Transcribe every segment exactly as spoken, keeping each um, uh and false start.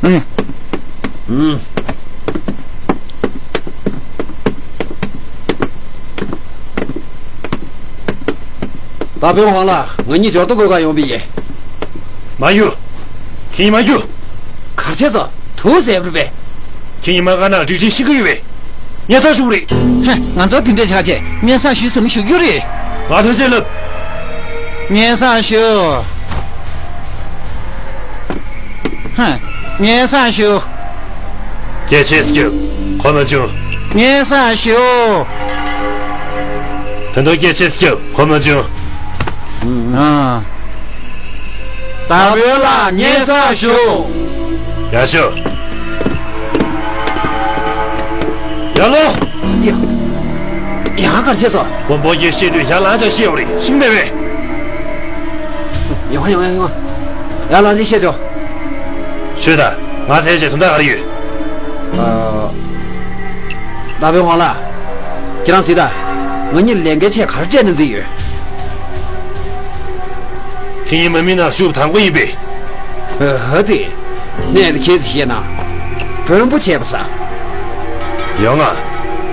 ཨུམ། ཨུམ། ད་བོད་དབང་ལ་ང་གཉིས་འབྱོར་ཏོ་དགོས་ག་ཡོང་པི་ཡེ། མ་རྒྱུག་ཁྱེད་གཉིས་མ་རྒྱུག་གར་བྱས་སོ། ཐུགས་ཟེར་བ་རེད་པས། ཁྱེད་གཉིས་མ་ག་ན་རིག་རིག་ཤི་གི་ཡོད་པས། ཉེ་ས་ཞུགས་རེད། ཧེ། ང་ཚོ་དེ་འདྲས་ཆགས་རྗེས་ཉེ་ས་ཞུ་ཟེར་ན་ཞུ་རྒྱུ་རེད། ང་ཐོས་ཚད་ལབ། ཉེ་ས་ཞུ། ཧེ། ཉེ་ས་ཞུ། སྐད་ཆེ་སྐྱབས་གོ་མ་བྱུང་། ཉེ་ས་ཞུ། ད་དུང་སྐད་ཆེ་སྐྱབས་གོ་མ་བྱུང་། ཨ། ད་བོད་ལ་ཉེ་ས་ཞུ། ཡར་ཤོག་ཡར་ལོངས། ཡང་གར་བྱས་སོ། མགོན་པོ་གིས་བཤད་དུས་ཡར་ལངས་ཀྱང་བཤད་འོ་རེད། ཤེས་མེད་པས། ཡོང་ཡོང་ཡོང་ཡོང་། ཡར་ལངས་ཅིག་བཤད་ཆོག་ཤོད་ད། ང་ཚོའི་རྗེས་དོན་དག་ག་རེ་ཡོད། ཨ། ད་བོད་དབང་ལ། ཁྱེད་རང་གཟིགས་ད། ང་གཉིས་ལས་འགན་ཆེ་ག་རེ་སྤྲད་ནས་འཛིན་ཡོད། ཁྱེད་གཉིས་མ་མི་ནང་ཞུགས་དང་པོ་ཡིན་པས། ཨ་ཧ་ཙི། གནས་ལ་ཁྱེད་ཚོས་བཤད་ན། དཔོན་པོ་བྱས་པ་ས། ཡོང་ང་།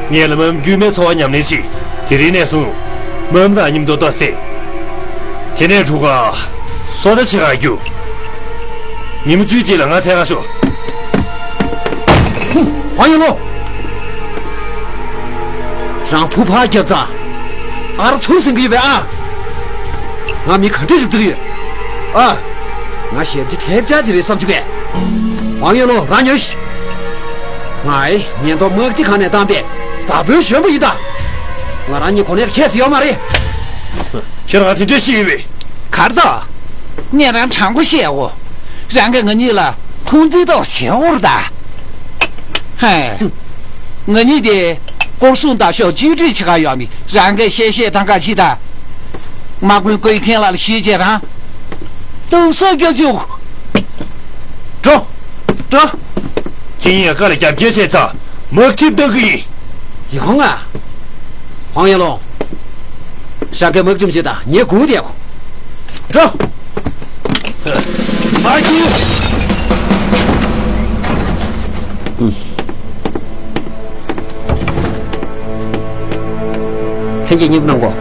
ངས་ལ་མམ་རྒྱུས་མེད་འཚོ་བ་ཉམས་ལེན་བྱེད། དེ་རིང་ནས་བཟུང་། མམ་དང་མཉམ་དུ་ལྟོ་བཟས། དེ་ནས་གྲུ་ཁ། སོ་ད་ཆེ་ཁ་རྒྱུག་ཉིན་མོ་བཅུའི་རྗེས་ལ་ང་འཚོལ་ག་ཤོག་ཧུམ། ཕ་ཡུལ་ལོ། རང་ཕུ་ཕ་རྒྱབ་ཚ། ཨ་ར་ཚུར་ཟིན་གི་ཡོད་པས་ཨ། ང་མི་ག་འདྲ་ཞིག་བརྩི་གི་ཡོད། ཨ། ང་ཞབས་ཕྱི་ཐེབས་ཆག་ཅིག་རེད་བསམ་བཅུག་གས། ཝང་ཡོན་ལོ་རང་ཉོན་ཤིག་ང་ཨེ་ཉེན་རྟོག་དམག་སྤྱི་ཁང་ནས་བཏང་པས་བདག་པོའི་གཞོན་པ་ཡིན་ད། ང་རང་གཉིས་གོ་གནས་ཁྱད་ཡོད་མ་རེད། ཁྱེད་རང་དེ་འདྲ་ཤེས་ཡོད་པས། གར་དོ། ངས་རང་དྲང་པོ་བཤད་འོ། རང་གིས་ང་གཉིས་ལ་ཁུངས་བཙན་ཐོག་བྱེད་འོར་ད། ཧེ། ང་གཉིས་དེ་སྐོར་སྲུང་ལྟ་ཞོག་བཅོས་སྒྲིག་བྱེད་ག་ཡོང་མི་རང་གིས་བཤད་བཤད་དང་ག་ཅི་ད། དམག་དཔོན་ཀུའི་ཁེན་ལགས་ལ་ཞུས་རྗེས་རང་། གཏུག་ས་རྒྱབ་བཅུག་འགྲོ། འགྲོ། ཁྱེད་གཉིས་ཀ་ལ་རྒྱབ་འགལ་བྱས་ཙང་དམག་ཁྲིམས་གཏོང་གི་ཡིན། ཡོང་ང་། ཧོང་ཡེ་ལོང་། ཧྲང་ཀའི་དམག་ཁྲིམས་བྱེད་དང་ངས་སྒུག་བསྡད་གོ། འགྲོ། ཨ་ཀྱི། ལྷན་རྒྱས་མཉེས་པོ་གནང་གོ།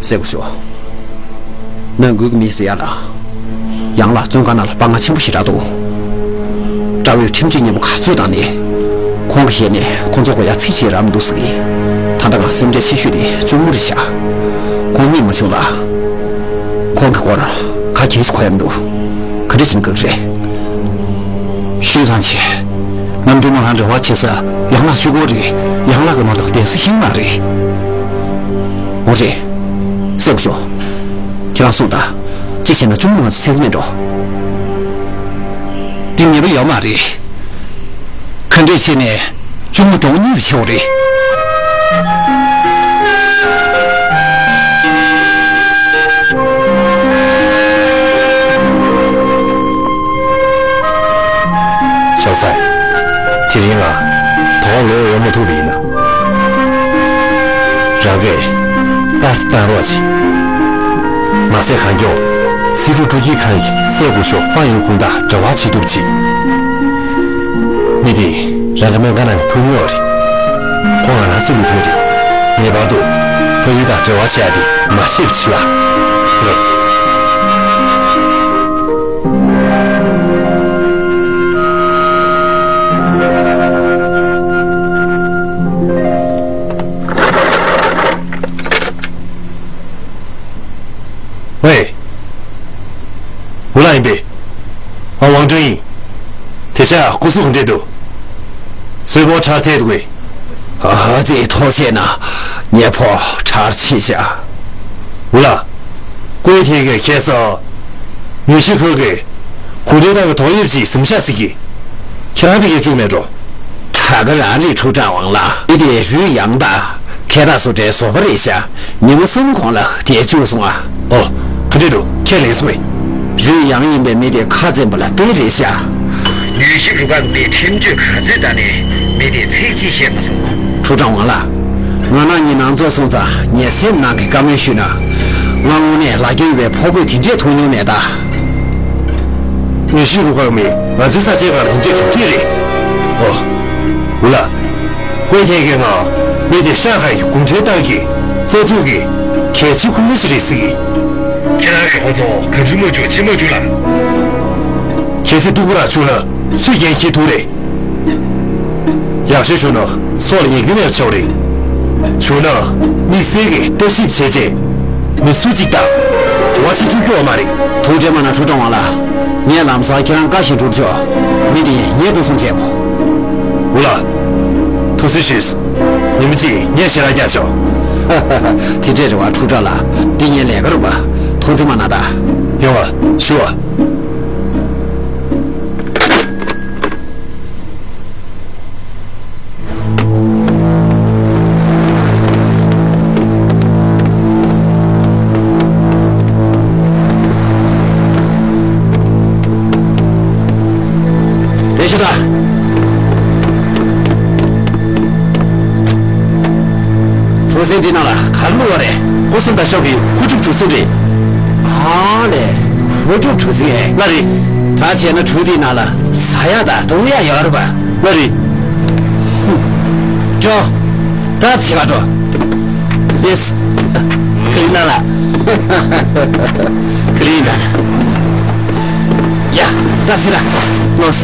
གསལ་པོ་ཤོད། ནང་ཁུལ་གྱི་མི་ཟེར་ཡ་ལ། ཡང་ལགས་བཙོན་ཁང་ནང་ལ་དཔའ་ངར་ཆེན་པོ་ཞེ་དྲག་འདུག་དགྲ་བོས་ཁྲིམས་གཅོད་སྙན་པོ་ག་ཚོད་བཏང་ནས། ཁོང་གི་ཞལ་ནས་ཁོང་ཚོ་གོ་ཡ་ཚིག་གཅིག་རག་མི་འདུག་ཟེར་གི། ད་ལྟ་ང་སེམས་ཁྲལ་ཆེ་ཤོས་དེ་གཅུང་མོ་རེད་ཤག་ཁོང་རྙེད་མ་བྱུང་ལ། ཁོང་གི་སྐོར་ག་གེ་སུ་གོ་ཡ་མི་འདུག་ག་འདྲ་བྱས་ན་དགའ་གི་རེད། ཤོད་ཙང་བྱས། གནམ་གྲུ་མོ་རང་འབྲེལ་བ་བྱེད་ས་ཡང་ལགས་ཤོད་གོ་རེད། ཡང་ལགས་ཀྱི་མ་གཏོགས་བསྡད་ས་ཤིང་མ་རེད། འོ་རེད། གསལ་པོ་ཤོད། ཁྱེད་རང་གསུངས་དང་། གཅིག་བྱས་ན་གཅུང་མོ་ང་ཚོ་འཚོལ་གི་མེད་འགྲོ། འདི་ངེས་པ་ཡོད་མ་རེད། ག་འདྲས་བྱས་ནས་གཅུང་མོ་གྲོངས་ཉེས་པ་ཆེ་བ་རེད། ཞའོ་སའེ། དེ་རིང་ང་དོ་ཁོང་ལོག་ཡོང་མ་ཐུབ་པ་ཡིན་ན། རང་གིས་ལྟར་བཏང་རོགས་གྱིས། མ་ཟད་གང་མགྱོགས་སི་ཧྥུ་འགྲུལ་སྐྱེལ་ཁང་གི་སྲས་སྐུ་ཞབས་ཧྥང་ཡུན་ཧུང་དང་འབྲེལ་བ་བྱེད་ཐུབ་ཅིག་མི་དེ་རང་གི་སྨན་ཁང་ནང་ནས་ཐུག་མྱོང་རེད། ཁོང་ང་རང་ཚོའི་ལུགས་མཐུན་རེད། ངེས་པར་དུ་ཕ་ཡུལ་དང་འབྲེལ་བ་བྱས་ཏེ་མ་ཤེས་པ་བྱེད་ལ། ངས། ཝེ། ཝུ་ལ་ཡིན་པས། ཨ་ཝང་ཀྲེང་ཡིན། དེ་ཆ་སྐུ་གཟུགས་ག་འདྲས་འདུག་གསོན་པོ་ཁྲག་ཐེག་འདུག་གས། ཨ་ཙི་ཐུགས་རྗེ་གནང་། ཉེ་ཕོ་ཁྲག་ཆེ་ཤག་ཝུ་ལ། ཀུའེ་ཐེ་གིས་ཁ་སང་། ཉུས་ཤི་ཁོ་གིས། གུང་ཁྲན་ཏང་གི་ཏོག་དབྱིབས་ཅིག་ཟིན་ཤག་ཟེར་གི། ཁྱེད་རང་ཕ་གིར་བཅུག་མེད་འགྲོ། ད་ག་རང་རེད་ཁྲུའུ་ཀྲང་ཝང་ལགས། མི་དེ་རུས་ཡང་དང་། ཁེ་ཏ་སུ་ཏྲའི་བཟོ་པ་རེད་ཤག་ཉི་མ་གསུམ་གོང་ལ་དེ་བཅུག་སོང་ཨ། ཨོ། ག་འདྲས་འདུག་ཁྱེད་ལེགས་སོ་ངས། རུས་ཡང་ཡིན་པའི་མི་དེ་ཁ་འཛིན་པ་ལ་དཔེ་རེད་ཤག་ཉུས་ཤི་རུ་ཁག་དེས་ཁྲིམས་གཅོད་ག་ཚོད་བཏང་ནས་མི་དེས་ཚིག་གཅིག་བཤད་མ་སོང་། ཁྲུའུ་ཀྲང་ཝང་ལགས། ང་རང་གཉིས་ནང་ཚོགས་སོང་ཙང་ངས་སེམས་ནང་གི་བཀའ་མོལ་ཞུས་ན། ང་དངོས་གནས་ལ་རྒྱ་ཡོད་པའི་ཕོ་རྒོད་དེ་འདྲས་མཐོང་མྱོང་མེད་ད། ངེས་ཤེས་རུ་ཁག་མི་ང་ཚོའི་ས་ཆའི་སྒང་ལ་དེ་འདྲས་ག་འདྲས་རེད། ཨོ། འུ་ལགས། ཀུའེ་ཐན་གྱིས་ང་མི་དེ་ཤང་ཧའེ་གི་གུང་ཁྲན་ཏང་གི་རྩ་འཛུགས་ཀྱི་གལ་ཆེའི་ཁོངས་མི་ཞིག་རེད་ཟེར་གི། ཁྱེད་རང་གིས་ཁོ་ཚོ་ག་འདྲ་མ་བཅུག་ཅི་མ་བཅུག་ལ། གལ་སྲིད་སྡུག་པོ་རང་བྱུང་ན་སུས་འགན་འཁྱེར་ཐུབ་རེད། ཡག་ཤོས་བྱུང་ན་སྲོག་ལ་ཉེན་ཁ་མེད་པ་ཆགས་རེད། བྱུང་ན་དམིགས་བསལ་གྱི་ལྟ་ཞིབ་བྱས་རྗེས་མི་སུ་གཅིག་དང་འབྲེལ་བ་བྱེད་བཅུག་རྒྱུ་ཡོད་མ་རེད། ཐུགས་ཁྲལ་མ་གནང་ཁྲུའུ་ཀྲང་ཝང་ལགས། ངས་ལམ་སང་ཁྱེད་རང་བཀའ་བཞིན་སྒྲུབ་ཆོག་མི་དེ་ངས་བདག་བཟུང་བྱས་གོ། འུ་ལགས། ཐུགས་བརྩེ་ཞུས། ཉིན་མ་གཅིག་ངས་ཞལ་ལག་རྒྱག་ཆོག་དེ་འདྲས་རེད་བ་ཁྲུའུ་ཀྲང་ལགས། འདི་ངའི་ལས་ཀ་རེད་བ། ཐུགས་བརྩེ་མ་གནང་ད། ཡོང་བ་ཞུ་བ། དེ་ཤོད་ད། གྲུ་གཟིངས་འདི་ནང་ལ་ག་རེ་བླུགས་པ་རེད། སྐུ་སྲུང་དང་ཤོག་གི་ཁུ་ཁྲུབ་གྲུ་གཟིངས་རེད། ཨ་ལས། ཁུ་ཁྲུབ་གྲུ་གཟིངས་ཨེ། ལགས་རེད། ད་བྱས་ན་གྲུ་འདིའི་ནང་ལ་ཟ་ཡག་དང་འཐུང་ཡག་ཡོད་རེད་པ། ལགས་རེད། ཧུམ། འགྲོ། ད་བྱེད་ག་འགྲོ། ཡེས། ཁ་ལི་ན་ལ། ཁ་ལི་ན་ལ། ཡ། ད་སི་ལ། ལོས།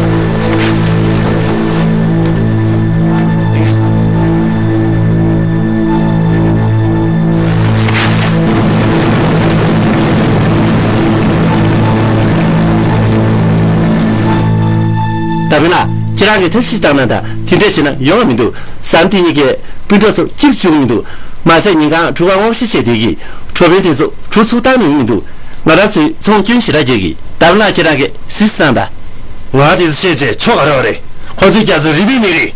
ད་བིན་ལ། ཁྱེད་རང་གིས་ཐབས་ཤེས་བཏང་ན་ད་དེ་འདྲས་བྱས་ན་ཡོང་བ་མི་འདུག་བཟའ་ཟླ་དེ་གཉིས་ཀས་སྤུན་གྲོགས་ཚོ་སྐྱིད་བྱུང་མི་འདུག་མ་ཟད་ཉིན་གང་གྲུ་ཁ་སྔོག་བཤེར་བྱས་བསྡད་ཀྱི། གྲོ་དཔོན་དེ་ཚོ་གྲུ་ཚུར་བཏང་ནས་ཡོང་མི་འདུག་ང་རང་ཚོས་ཚོང་སྐྱོན་ཞེ་དྲག་རྒྱག་གི། ད་བླ་ཁྱེད་རང་གིས་གཟིགས་གནང་དང་། ང་དེ་ཚོ་བཤད་བྱས་ཆོ་ག་རེ་བ་རེད། ཁོ་ཚོའི་རྒྱ་མཚོ་རི་པའི་མི་རེད།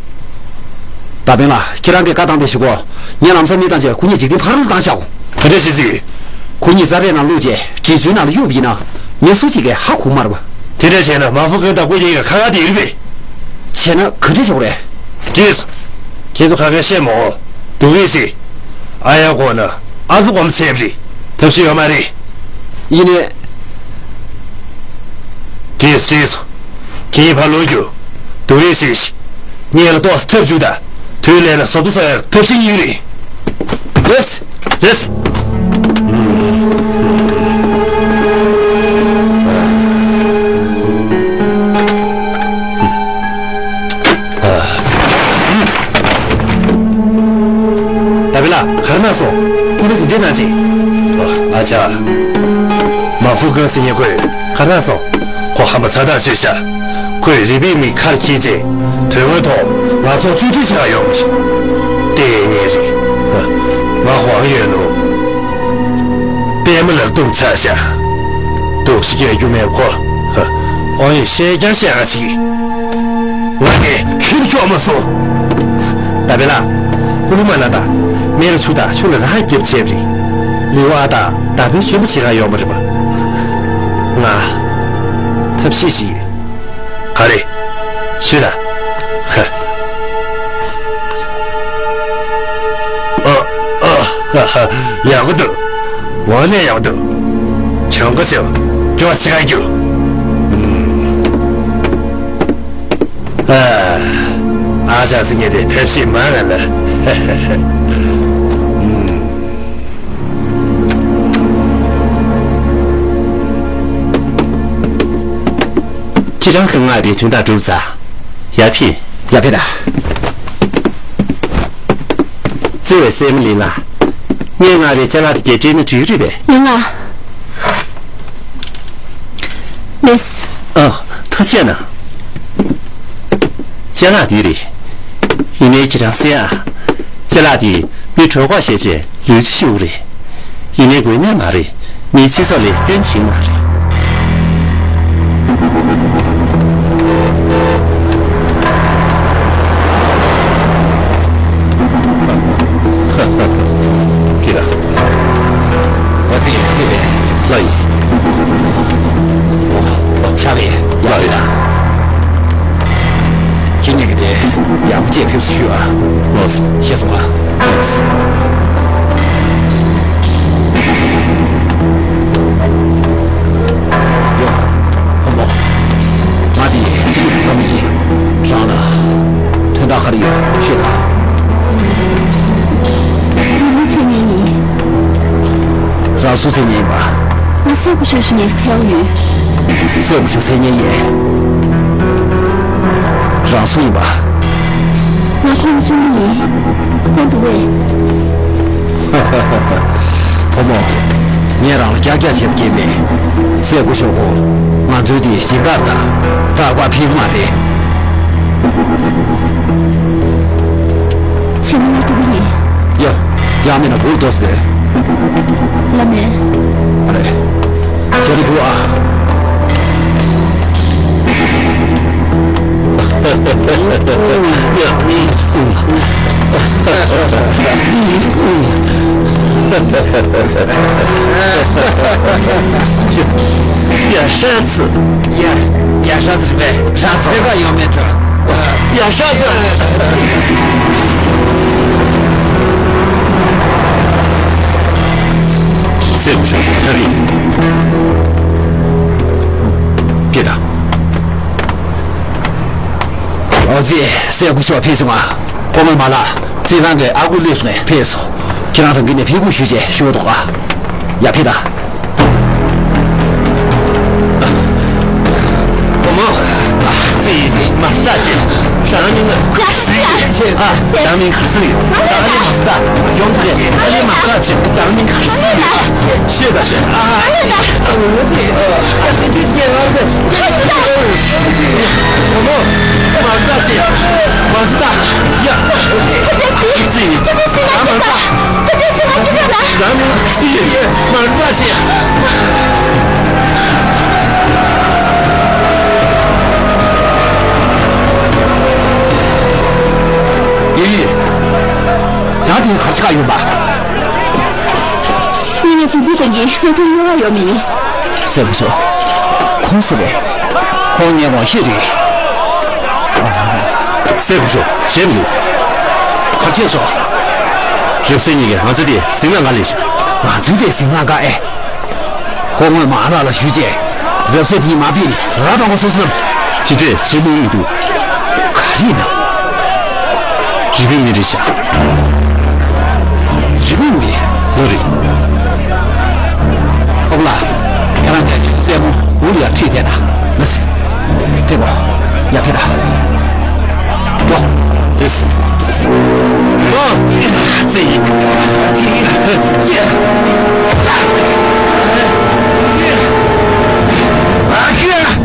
ད་བླ་ཁྱེད་རང་གིས་བཀའ་བཏང་པའི་གཞུག་གུ་ངས་ལམ་སང་མི་བཏང་བྱས་ཁོ་གཉིས་འཇིག་རྟེན་ཕ་རོལ་བཏང་བཞག་གོ། ག་འདྲ་ཞིག་ཟིག་ཁོ་གཉིས་རྩ་རའི་ནང་བླུགས་རྗེས་བྲེལ་ཚུལ་ནང་ལ་གཡུགས་པ་ཡིན་ན། མི་སུ་གཅིག་གིས་ཧ་གོ་མ་རེད་པ། དེ་འདྲ་བྱས་ན་མ་ཧྥུ་ཀུན་དང་ཀུའེ་ཐན་གཉིས་ཀ་ཁ་ཁ་བསྡད་ཡོད་རེད་པས། བྱས་ན་ག་འདྲ་བྱེད་དགོས་རེད། ཀྲིས། ཁྱེད་ཚོ་ཁ་ཁ་བཤད་མོ། སྡུག་རུས་ཤིག་ཨ་ཡ་གོ་ན་ཨ་ཚོ་གོམས་ཆེ་བ་རེད། ཐབས་ཤེས་ཡོད་མ་རེད། ཡིན་ནའི། ཀྲིས་ཀྲིས། ཁྱེད་ཕར་ལོག་རྒྱུ། སྡུག་རུས་ཤིག་སྔོན་ལ་ཏོག་ཙམ་འཁྲབ་བཅུག་དང་། དུས་ལས་ལ་བཟོ་ལྟ་བཟོ་ཡག་ཐབས་ཤེས་གཉིས་རེད། ལེས། ལེས། ད་བི་ལ་ག་རེ་གནང་སོང་། ཁོ་ལ་ཟིན་བྲིས་གནང་ཅིག་ཨ་ཅག་མ་ཧྥུ་ཀུན་ཟེར་མཁན་ཁོས་ག་རེ་གནང་སོང་། ཁོ་ཧམ་པ་ཚ་ཐག་ཆོད་ཤག་ཁོས་རི་པིན་མི་ཁར་འཁྱེར་རྗེས་དོན་དངོས་ཐོག་ང་ཚོ་བཅོས་སྒྲིག་བྱེད་ག་ཡོང་གི་རེད། ལྟས་ངན་རེད། ང་དབང་ཡོད་ནོ། པད་མ་ལག་རྡུམ་ཆགས་ཤག་འདུག་སེ་སྐྱོན་རྒྱུ་མེད་ཁོ། ཨོ་ཡེ་བཤད་ཀྱང་བཤད་ག་ཅིག་ང་ནི་ཁྱེར་ཤོག་མ་སོང་། ད་བེ་ལ། ཀུ་ལུ་མ་ན་ད། མེ་ལ་ཆུ་ད་ཆུ་ལ་ར་ཧ་རྒྱབ་བྱས་པ་རེད། ལི་ཝ་ཨ་ད། ད་བེ་ཞོན་པ་བྱེད་ག་ཡོང་བ་རེད་པ། ང་། ཐབས་ཤེས་ཤིག་ཡོད། ག་རེ། ཤོད་ད། ཧ། ཨ། ཨ། ཧ་ཧ། ཡག་པོ་འདུག་འོ་ན་ཡག་པོ་འདུག་གྱོང་ག་ཆེ་བ། མགྱོགས་ཕྱི་ཁར་རྒྱུགས། ཨ། ཨ་ཅག་ཟེར་མཁན་དེ་ཐབས་ཤེས་མང་ང་ལ། ཧ་ཧ་ཧ། ཁྱེད་རང་གིས་མངགས་པའི་དོན་དག་གྲུབ་ཚར། ཡར་ཕེབས། ཡར་ཕེབས་དང་། བརྩེ་བའི་སྲས་མོ་ལིན་ལགས། ངས་མངགས་པའི་ཅ་ལག་དེ་གས་སྤྲད་ན་འགྲིག་གི་རེད་པས། ལིན་ལགས། མེས། ཨ། ཐུགས་རྗེ་གནང་། ཅ་ལག་འདི་རེད། ཡིན་ནའི་ཁྱེད་རང་གསན་ཨ། ཅ་ལག་འདི་མི་གྲོད་ཁོག་བཤལ་བྱས་ལུས་རྩལ་ཤོར་རེད། ཡིན་ནའི་འགོས་ནད་མ་རེད། མིའི་ཚེ་སྲོག་ལ་སྐྱོན་བྱེད་མ་རེད། ཁྱེད་ལ། ང་ཚོ་ཡང་ཁྱེད་ལས་ལ་ཡིན། ཆགས་པའི་ཡག་རེད་ལ། ཁྱེད་གཉིས་ཀྱི་དེ་ཡག་པོ་བྱས་ཕེབས་བསུ་ཞུ་ཨ། ལགས་སོ། ཤེས་སོང་ཨ། ལགས་སོ། ང་སུ་འཚོལ་མཁན་ཡིན་པ། ང་སྲས་སྐུ་ཞབས་ཞུ་ནས་འཚོལ་ཡོད། སྲས་སྐུ་ཞབས་འཚོལ་མཁན་ཡིན། རང་སུ་ཡིན་པ། ང་ཁོང་གི་གཅུང་མོ་ཡིན། ཁོང་འདུག་གས། བུ་མོ། ངས་རང་ལ་རྒྱག་རྒྱག་བྱས་པ་སྐྱེས་མེད། སྲས་སྐུ་ཞབས་ཁོ། ང་ཚོའི་དེ་སྦྱིན་བདག་དང་རྟག་པར་ཕན་མ་རེད། བྱས་ན་ང་འགྲོ་གི་ཡིན། ཡ། ཡང་མིན་ན་འབུར་ཏོག་ཟེར། ལ་མེད། ཨ་རེ། ཚེ་རིང་ཁུ་ཨ། ཡ་ཧྲ་ཙི། ཡ། ཡ་ཧྲ་ཙི་རེད་པས། ཧྲ་ཙི་ཕེ་ཁ་ཡོང་མེད་འགྲོ། ཡ་ཧྲ་ཙི། སྲས་སྐུ་ཞབས་ཚེ་རིང་། ཕེབས་དང་། ཨོ་ཙི། སྲས་སྐུ་ཞབས་ཕེབས་སོང་ང་། སྐུ་ངོ་མ་ལགས། རྩིས་ཁང་གི་ཨ་ཁུ་སླེབས་སོང་ངས་ཕེབས་སོང་། ཁྱེད་རང་ཐང་གི་ནས་ཕེབས་སྒུག་ཞུས་བྱས་ཞུ་འདུག་ཨ། ཡ་ཕེབས་དང་། བུ་མོ། ཙི་ཙི་མ་ལྟ་ཅི། རང་མིང་ལ་ཙི་ཙི། ཨ། རང་མིང་ག་ཚོད་ཡོད། རང་ལས་མ་ལྟ། ཡོང་དེ་ཨ་ལས་མ་ལྟ་ཅི། རང་མིང་ག་ཚོད་ཡོད། ཤེས་ད་ཤེས། ཨ། ཙི་ཙི་ཨ་ཙི་ཙི་ངས་ལབ་པས། བུ་མོ། མ་ལྟ་ཅི། ཡ། ཙི་ཙི། རང་མ་ལྟ། ཁྱེད་ཚོས་སྲིད་མ་ཐུབ་པ་ལ། ད་ནི་སྲིད་ཀྱི་མ་རུ་ལྟ་ཞིག་ཡིན། ཡང་དེ་གར་ཆགས་ཡོད་པ། ངས་ངའི་བྱིས་པའི་སྟེང་གི་གནད་དོན་རྙོག་དྲ་ཡོད་མི་ཡིན། སྲས་སྐུ་ཞབས། ཁོང་སུ་རེད། ཁོང་ངའི་ངོ་ཤེས་རེད། སྲས་སྐུ་ཞབས་བྱེད་མི་འདུག་ག་ཚོད་སོང་། རབ་གསལ་གཉིས་ཀས་ང་ཚོ་དེ་གཟིགས་ན་ང་ལས་ཤག་ང་ཚོའི་དེ་གཟིགས་ན་དགའ་ཨེ། ཁོ་སྔོན་མ་ཨ་ལགས་ལ་ཞུས་རྗེས། རབ་གསལ་དེ་མ་ཕེབས་ང་དང་པོ་སོ་སོ་ལ། དེ་འདྲས་བྱེད་མི་འདུག་ག་རེ་ཡིན་ན། རི་པིན་མི་རེད་ཤག་རི་པིན་མི་ལོ་རེད། ཨོ་ལ། ཁྱེད་རང་གི་སྲས་མོ་འུ་ལ་ཡར་ཁྲིད་དེ་ན་ན་སི། དེ་གོ། ཡ་ཕེ་ད། འགྲོ། དེ་སི། ཨོ། ཙི། ཙི། ཡ། ཡ། ཨ་ཁྱི།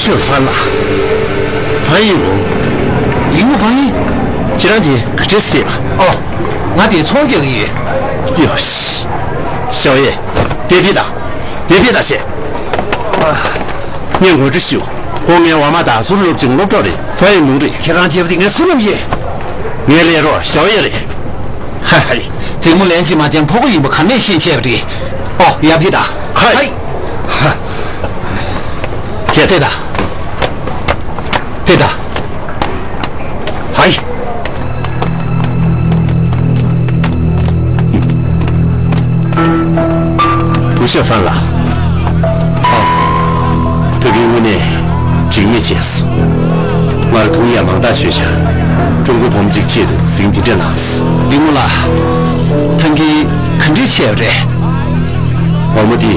ཤོད་ཧྥན་ལགས། ཧྥན་ཡིན་རུང་། ཡིན་རུང་ཧྥན་ཡིན། ཁྱེད་རང་གིས་ག་འདྲས་ཤེས་པ། ཨོ། ང་དེ་ཚོང་རྒྱག་གི་ཡོད། ཡོ་ཤི། ཞའོ་ཡེ། དེ་ཕི་དང་། དེ་ཕི་དང་བྱས། ངས་ངོ་སྤྲོད་ཞུ། ཁོང་ངའི་འོག་མ་དང་ཟུར་སློབ་ཆུང་སློབ་གྲོགས་རེད། ཧྥན་ཡིན་ལུང་རེད། ཁྱེད་རང་བྱས་པ་དེ་ངས་སུ་ལབ་ཡིན། ངའི་ལས་རོགས་ཞའོ་ཡེ་རེད། ཧ་ཧ། འཛིང་མོ་ལན་གཅིག་མ་བྱས་ཕོ་རྒོད་ཡིན་པ་ག་ནས་ཤེས་བྱས་པ་རེད། ཨོ་ཡ་ཕི་དང་། ཧའི། ཧ། ཁྱེད་ཕི་དང་། ཕི་དང་། ཧའི། སྐུ་ཞབས་ཧྥན་ལགས། ཨ། ད་གིན་དངོས་གནས་འགྲིག་མེད་བྱས་སོང་། ང་ར་ཐུག་ཡ་མང་དག་བྱོས་ཤག་ཀྲུང་གོའི་བུ་མོ་གཅིག་ཆེད་དུ་ཟིང་འདི་འདྲ་ལངས་སོང་། ལི་མོ་ལགས། ཐང་གིན་ག་འདྲས་བྱས་པ་རེད། བུ་མོ་དེ་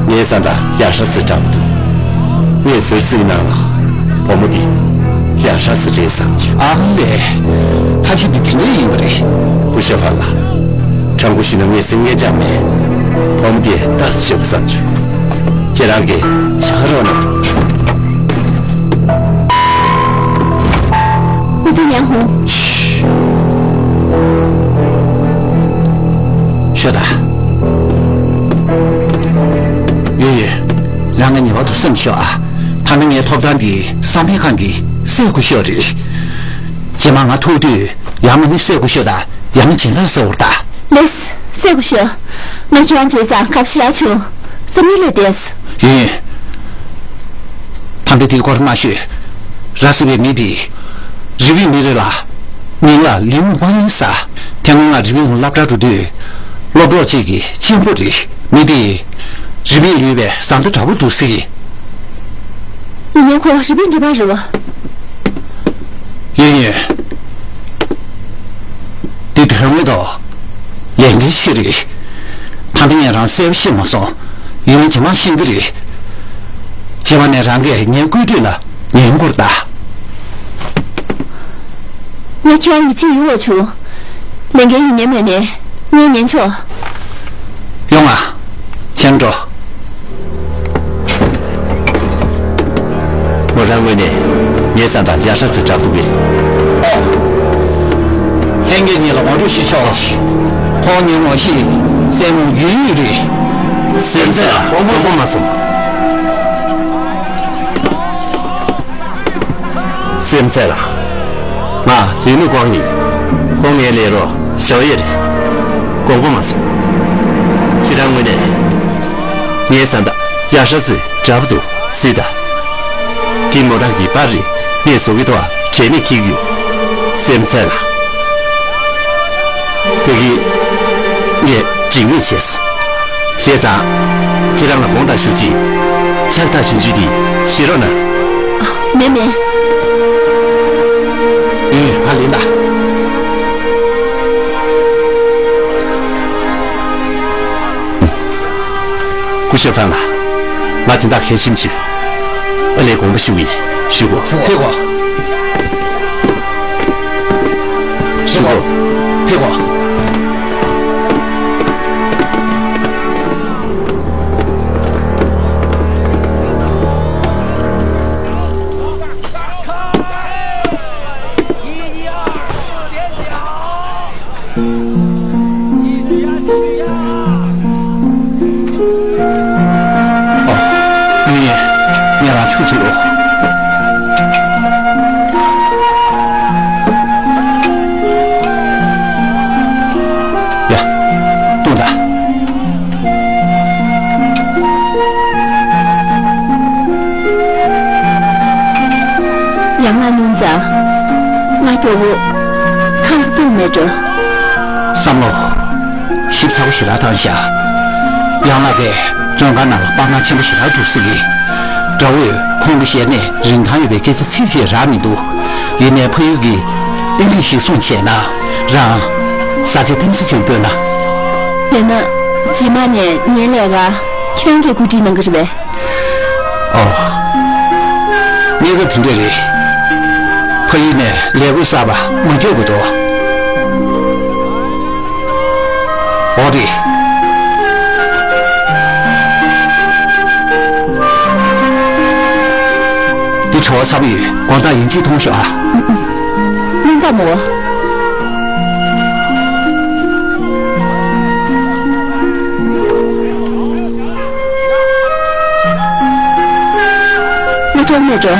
ངའི་བཟའ་ཟླ་ཡ་ཧྲ་སི་འདྲ་པོ་འདུག་ངས་ཟུར་ཟིག་ནང་ལ་བུ་མོ་དེ་ཡ་ཧྲ་སི་རེད་བསམ་བྱུང་། ཨ་ལས། ཐ་ཆད་དེ་དེ་འདྲ་ཡིན་པ་རེད། སྐུ་ཞབས་ཧྥན་ལགས། དྲང་པོ་ཞུས་ན་ངས་སེམས་ངལ་ཅང་མེད། བུ་མོ་དེ་ལྟ་ཚུལ་ཞིག་བསམ་བྱུང་། ཁྱེད་རང་གིས་ཆ་རོགས་གནང་རོགས། ཨུ་ཐུ་ཉང་ཧོང་། ཤོད་དང་། ཡོད་ཡོད། རང་ང་ངེས་པར་དུ་སེམས་ཤོག་ཨ། ད་ནི་ངའི་ཐོབ་ཐང་འདི་བསམ་འཕེལ་ཁང་གི་སྲས་སྐུ་ཞབས་རེད། རྗེས་མ་ང་ཐུག་དུས་ཡང་ང་ནི་སྲས་སྐུ་ཞབས་དང་ཡང་ན་སྦྱིན་བདག་ཟེར་བར་གདའ། ལེས། སྲས་སྐུ་ཞབས། ང་ཁྱེད་རང་བྱས་ཙང་དགའ་བཞིན་རག་བྱུང་། སེམས་ཡིད་ལས་བདེ། ཡིན། ད་ལྟ་དེའི་སྐོར་མ་ཤོད། ར་སི་བའི་མི་དེ། རི་བོའི་མི་རེད་ལ། མིང་ལ་ལི་མུ་ཝང་ཡིན་ས། དེ་སྔོན་ང་རི་བོའི་སློབ་གྲྭར་འགྲོ་དུས། སློབ་གྲོགས་གཅིག་གི་གཅེན་པོ་རེད། མི་དེ་རི་པིན་ལུས་པའི་བཟའ་ཟླ་འདྲ་པོ་འདུག་ཟེར་གི། ཡིན་ནའི་ཁོ་རི་པིན་འདྲ་པོ་རེད་བ། ཡིན་ཡིན། འདི་དོན་དངོས་ཐོག་ལས་འགན་ཞིག་རེད། ད་ལྟ་ངས་རང་གསལ་པོ་ཤེས་མ་སོང་། ཡིན་ནའི་རྗེས་མ་ཤེས་ཀྱི་རེད། རྗེས་མ་ནས་རང་གིས་ངའི་བཀོད་སྒྲིག་ལ་ཉན་དགོས་རེད་ད། ངས་ཁྱེད་རང་ཡིད་ཆེས་ཡོད་པ་བྱུང་། ལས་འགན་ཡིན་ཉན་མེད་ནས་ངས་ཉན་ཆོག་ཡོང་ང་། ཕྱིན་འགྲོ། མོ་རང་ངོས་ནས་ངའི་བཟའ་ཟླ་ཡ་ཤ་ཟེར་གྲབས་འདུག་གས། ཨོ། ལྷན་རྒྱས་གཉིས་ལ་ངོ་སྤྲོད་ཞུས་ཆོག་ཁོང་ངའི་ངོ་ཤེས་སྲས་མོ་ཡུན་ཡུན་རེད། སེམས་ཚེ་ལ་དགོངས་པ་མ་སོང་། སེམས་ཚེ་ལ། ང་ལི་ནུ་ཀོང་ཡིན། ཁོང་ངའི་ལས་རོགས་ཞའོ་ཡེ་རེད། དགོངས་པ་མ་སོང་། ཁྱེད་རང་ངོས་ནས་ངའི་བཟའ་ཟླ་ཡ་ཤ་ཟེར་གྲབས་འདུག་ཟེར་ད། འདི་མོ་རང་གི་པར་རེད། ངས་བཟོ་གི་འདུག་ཨ། དྲན་ནས་འཁྱེར་གྱི་ཡོད། སེམས་ཚེ་ལ། དེ་གིས་ངས་འགྲིག་མེད་བྱས་སོང་། བྱས་ཙང་། ཁྱེད་རང་ལ་དགོངས་དག་ཞུ་ཅིག་ཕྱག་རྟགས་ཞུ་རྒྱུ་དེ་བཞེས་རོགས་གནང་། ཨ། མེད་མེད། ཨེ། ང་ལེན་ད། སྐུ་ཞབས་ཧྥན་ལགས། ང་དོན་དག་གལ་ཆེན་ཞིག་ཨ་ལས་དགོངས་པ་ཞུ་གི་ཡིན། ཞུ་གོ། ཕེབས་གོ། ཞུ་གོ། ཕེབས་གོ། ཨོ། ངས་ངས་རང་ཆུ་ཆུ་ལོ། ཡ། ལྟོས་དང་། ཡང་ང་ཉུང་ཙང་། ང་སྐྱོ་བོ། ཁང་སྐྱོང་མེད་འགྲོ། བསམ་བློ་ཞིབ་ཚགས་པོ་ཞེ་དྲག་བཏང་ཤག་ཡང་ལགས་ཀྱིས་བཙོན་ཁང་ནང་ལ་དཔའ་ངར་ཆེན་པོ་ཞེ་དྲག་འདུག་ཟེར་གི། དགྲ་བོས་ཁོང་གི་ཞལ་ནས་རིན་ཐང་ཡོད་པའི་སྐད་ཆ་ཚིག་གཅིག་རག་མི་འདུག་ཡིན་ནའི་ཕ་ཡུལ་གྱི་བསྟན་རིག་གཞིར་བཟུང་བྱས་ན་རང་ས་ཆ་གཏིང་ཟབ་ཅིག་ལ་སྤོས་ན། དེས་ན་རྗེས་མ་ནས་ངའི་ལས་ཀ་ཁྱེད་རང་གིས་གོ་སྒྲིག་གནང་གི་རེད་པས། ཨོ། གནས་སྐབས་དེ་འདྲ་རེད། ཕ་ཡུལ་ནས་ལས་བགོས་གསར་པ་མ་སྐྱོར་དགོས་འདུག་འོ་རེད། འདི་བྲོ་བ་ཚ་པོ་ཡོད། དགོང་དག་ཡིན་གཅིག་མཐོང་ཤོག་ཨ། སྙིང་གཏམ་མོ། ང་གྲོངས་མེད་འགྲོ།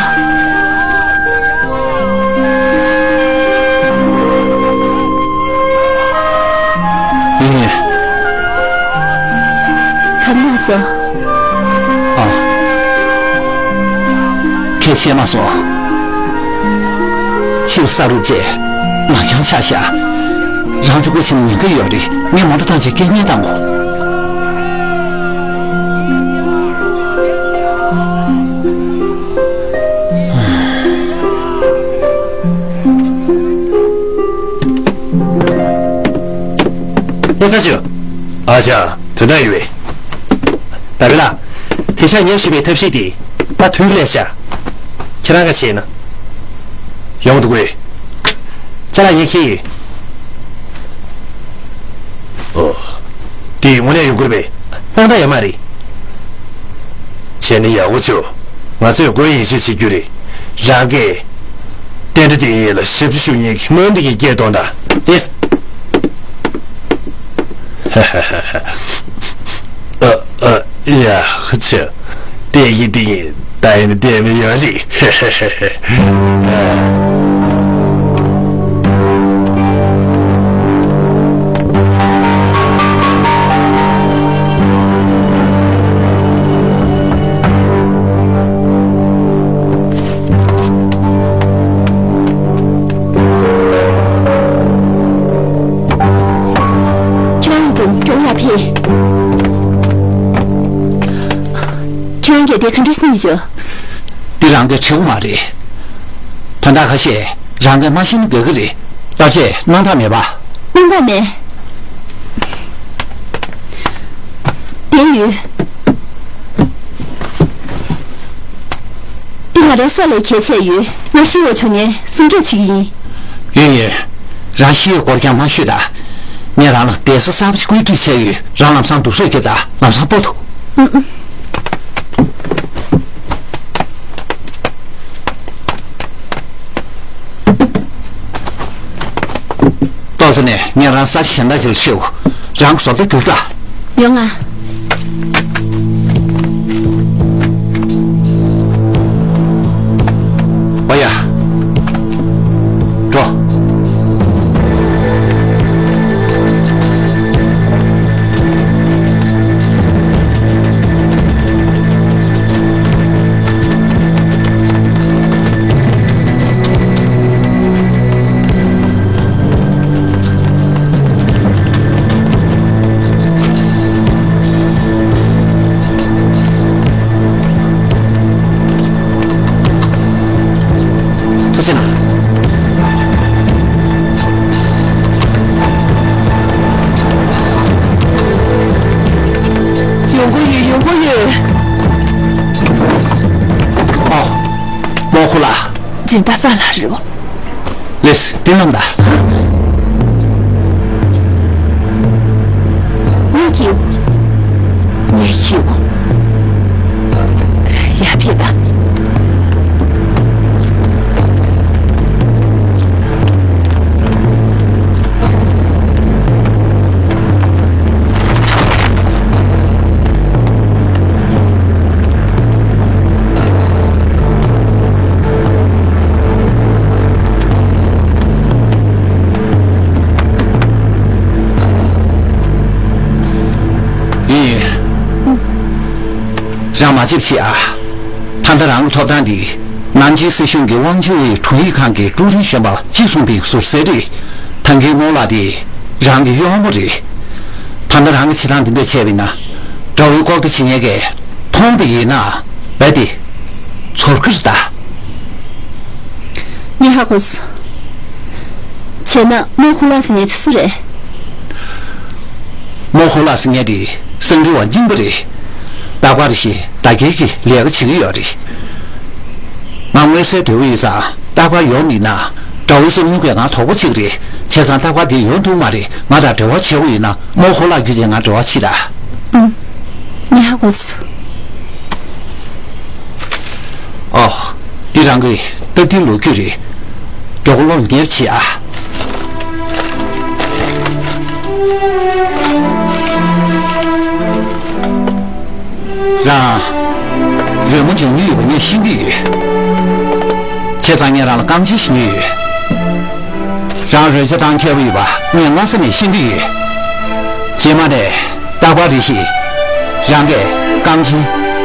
ཡིན། ག་རེ་ལབ་སོང་། ཨ། ཁྱེད་ཤེས་མ་སོང་། ཕྱིར་ས་རུབ་རྗེས་ནག་རྐྱང་ཆགས་ཤག་རང་ཚོ་སྐུ་ཞབས་ཉེན་ཁ་ཡོད་རེད། ངས་མོ་ཊ་བཏང་བྱས་སྐད་ཉན་བཏང་གོ། ཨེ་ས་ཞུ། ཨ་ཅག་དོན་དག་ཡོད་པས། ད་བི་ལ། དེ་ཤག་ཉེར་བཞི་པའི་ཐབས་ཤེས་དེ་ད་དུས་ལས་ཤག་ཁྱེད་རང་ག་བྱས་ན། ཡོང་འདུག་གས། ཅ་ལག་ངས་འཁྱེར་ཡོད། ཨོ། དེ་དངོས་གནས་ཡོང་གི་རེད་པས། དངངས་སྐྲག་ཡོད་མ་རེད། བྱས་ན་ཡག་པོ་བྱུང་། ང་ཚོས་དགོས་ཡིན་ཤོས་བྱེད་རྒྱུ་རེད། རང་གིས་བསྟན་འགྲོ་དེ་ཡིན་ལ་ཞབས་ཕྱི་ཞུ་མཁན་གྱི་སྨན་པ་གི་སྐད་གཏོང་དང་། ཨེས། ཨ་ཨ་ཡ་ཧུ་ཆུ། བལྟས་ཀྱི་བལྟས་ཀྱི་ད་ཡིན་བལྟས་མི་ཡོང་ཞིག་ཁྱེད་རང་གི་དོན་ ཀྲོའུ་ཡ་ཕི། ཁྱེད་རང་གིས་དེ་ག་འདྲ་སེམས་ཀྱི་བྱོས། འདི་རང་གི་འབྲས་བུ་མ་རེད། དོན་དག་ཁ་ཤས་རང་གིས་མ་ཤེས་ན་དགའ་གི་རེད། ལྟ་བྱས་སྣང་དག་མེད་པ། སྣང་དག་མེད། བསྡད་ཡོད། འདི་ང་རའི་སྲོག་ལས་གལ་ཆེ་ཡོད། ང་ཤི་བ་བྱུང་ན་སྲུང་སྐྱོབ་བྱེད་ཀྱི་ཡིན། ཡོད་ཡོད། རང་ཤི་ཡོད་སྐོར་ཀྱང་མ་ཤོད་ད། ངས་རང་ལ་བསྡད་ས་གསར་པ་ཞིག་བཀོད་སྒྲིག་བྱས་ཡོད། རང་ལམ་སང་འདུག་སེ་རྒྱབ་ད། ལམ་སང་སྤོ་ཐུབ། ཨུ་ཨུ། ཏོག་ཙམ་ནས་ངས་རང་ས་ཆ་གཞན་དག་ཅིག་ལ་ཁྲིད་འོ། རང་གི་བཟོ་ལྟ་བསྒྱུར་དང་། ཡོང་ང་། འོ་ཡ། འགྲོ། ཐུགས་རྗེ་གནང་། ཡོང་གི་ཡོད། ཡོང་གི་ཡོད། ཨོ། མོ་ཧུ་ལ། སྦྱིན་བདག་ཧྥ་ལགས་རེད་བ། ལེས་ཏི་ནམ་ད། ངས་ཁྱེའུ། ངས་ཁྱེའུ། ཡ་ཕེབས་པ། ཡིན། རང་མ་ལྕེབས་བྱེད་ཨ། ད་ལྟ་རང་གི་ཐོབ་ཐང་འདི། ནན་ཅིང་སྲིད་གཞུང་གི་ཝང་ཅུའུ་ཡི་དྲུང་ཡིག་ཁང་གི་ཀྲུའུ་རིན་གཞོན་པ་གཅིག་གསུངས་པའི་ཟུར་གསལ་རེད། ད་གིན་རྨོ་ལགས་དེ་རང་གི་གཡོག་མོ་རེད། ད་ལྟ་རང་གི་བྱེད་སྟངས་འདི་འདྲ་བྱས་པ་ཡིན་ན། དགྲ་བོའི་ལྐོག་ལྟ་བྱེད་མཁན་གྱིས་མཐོང་པ་ཡིན་ན། རྦད་དེ་ཚོར་གི་རེད་ད། ངས་ཧ་གོ་སོང་། བྱས་ན་རྨོ་ཧུ་ལགས་ཟེར་མཁན་དེ་སུ་རེད། རྨོ་ཧུ་ལགས་ཟེར་མཁན་དེ་གསང་འདུས་པ་རྙིང་པ་རེད། རྟག་པར་ཞིག་བདག་སྐྱེལ་གྱི་ལས་ཀ་བྱེད་ཀྱི་ཡོད་རེད། ང་མངོན་གསལ་དོད་པོ་ཡོད་ཙང་རྟག་པར་ཡོང་མི་ན་དགྲ་བོའི་བསམ་མྱོང་གིས་ང་དོགས་པ་གཅིག་རེད། བྱས་ཙང་རྟག་པར་དེ་ཡོང་ཐུབ་མ་རེད། ང་དང་འབྲེལ་བ་བྱེད་དགོས་ཡིན་ན་རྨོ་ཧུ་ལགས་བརྒྱུད་བྱས་ང་འབྲེལ་བ་བྱེད་དང་། ཨུམ། ངས་ཧ་གོ་སོང་། ཨོ། འདི་རང་གི་སྟབས་བདེའི་ལོ་རྒྱུས་རེད། མགྱོགས་པོ་སློབ་གཉེར་བྱེད་ཨ། རང་། རོལ་མོ་འཇོག་མྱོང་ཡོད་པ་ངས་ཤེས་ཀྱི་ཡོད། བྱས་ཙང་ངས་རང་ལ་རྐང་རྗེས་ཤིག་ཉོས་ཡོད། རང་རོལ་ཆ་བཏང་མཁས་པོ་ཡོད་པ་ངས་སྔ་ས་ནས་ཤེས་ཀྱི་ཡོད། རྗེས་མ་ནས་རྟག་པར་རེ་ཞིག་རང་གིས་རྐང་རྗེས་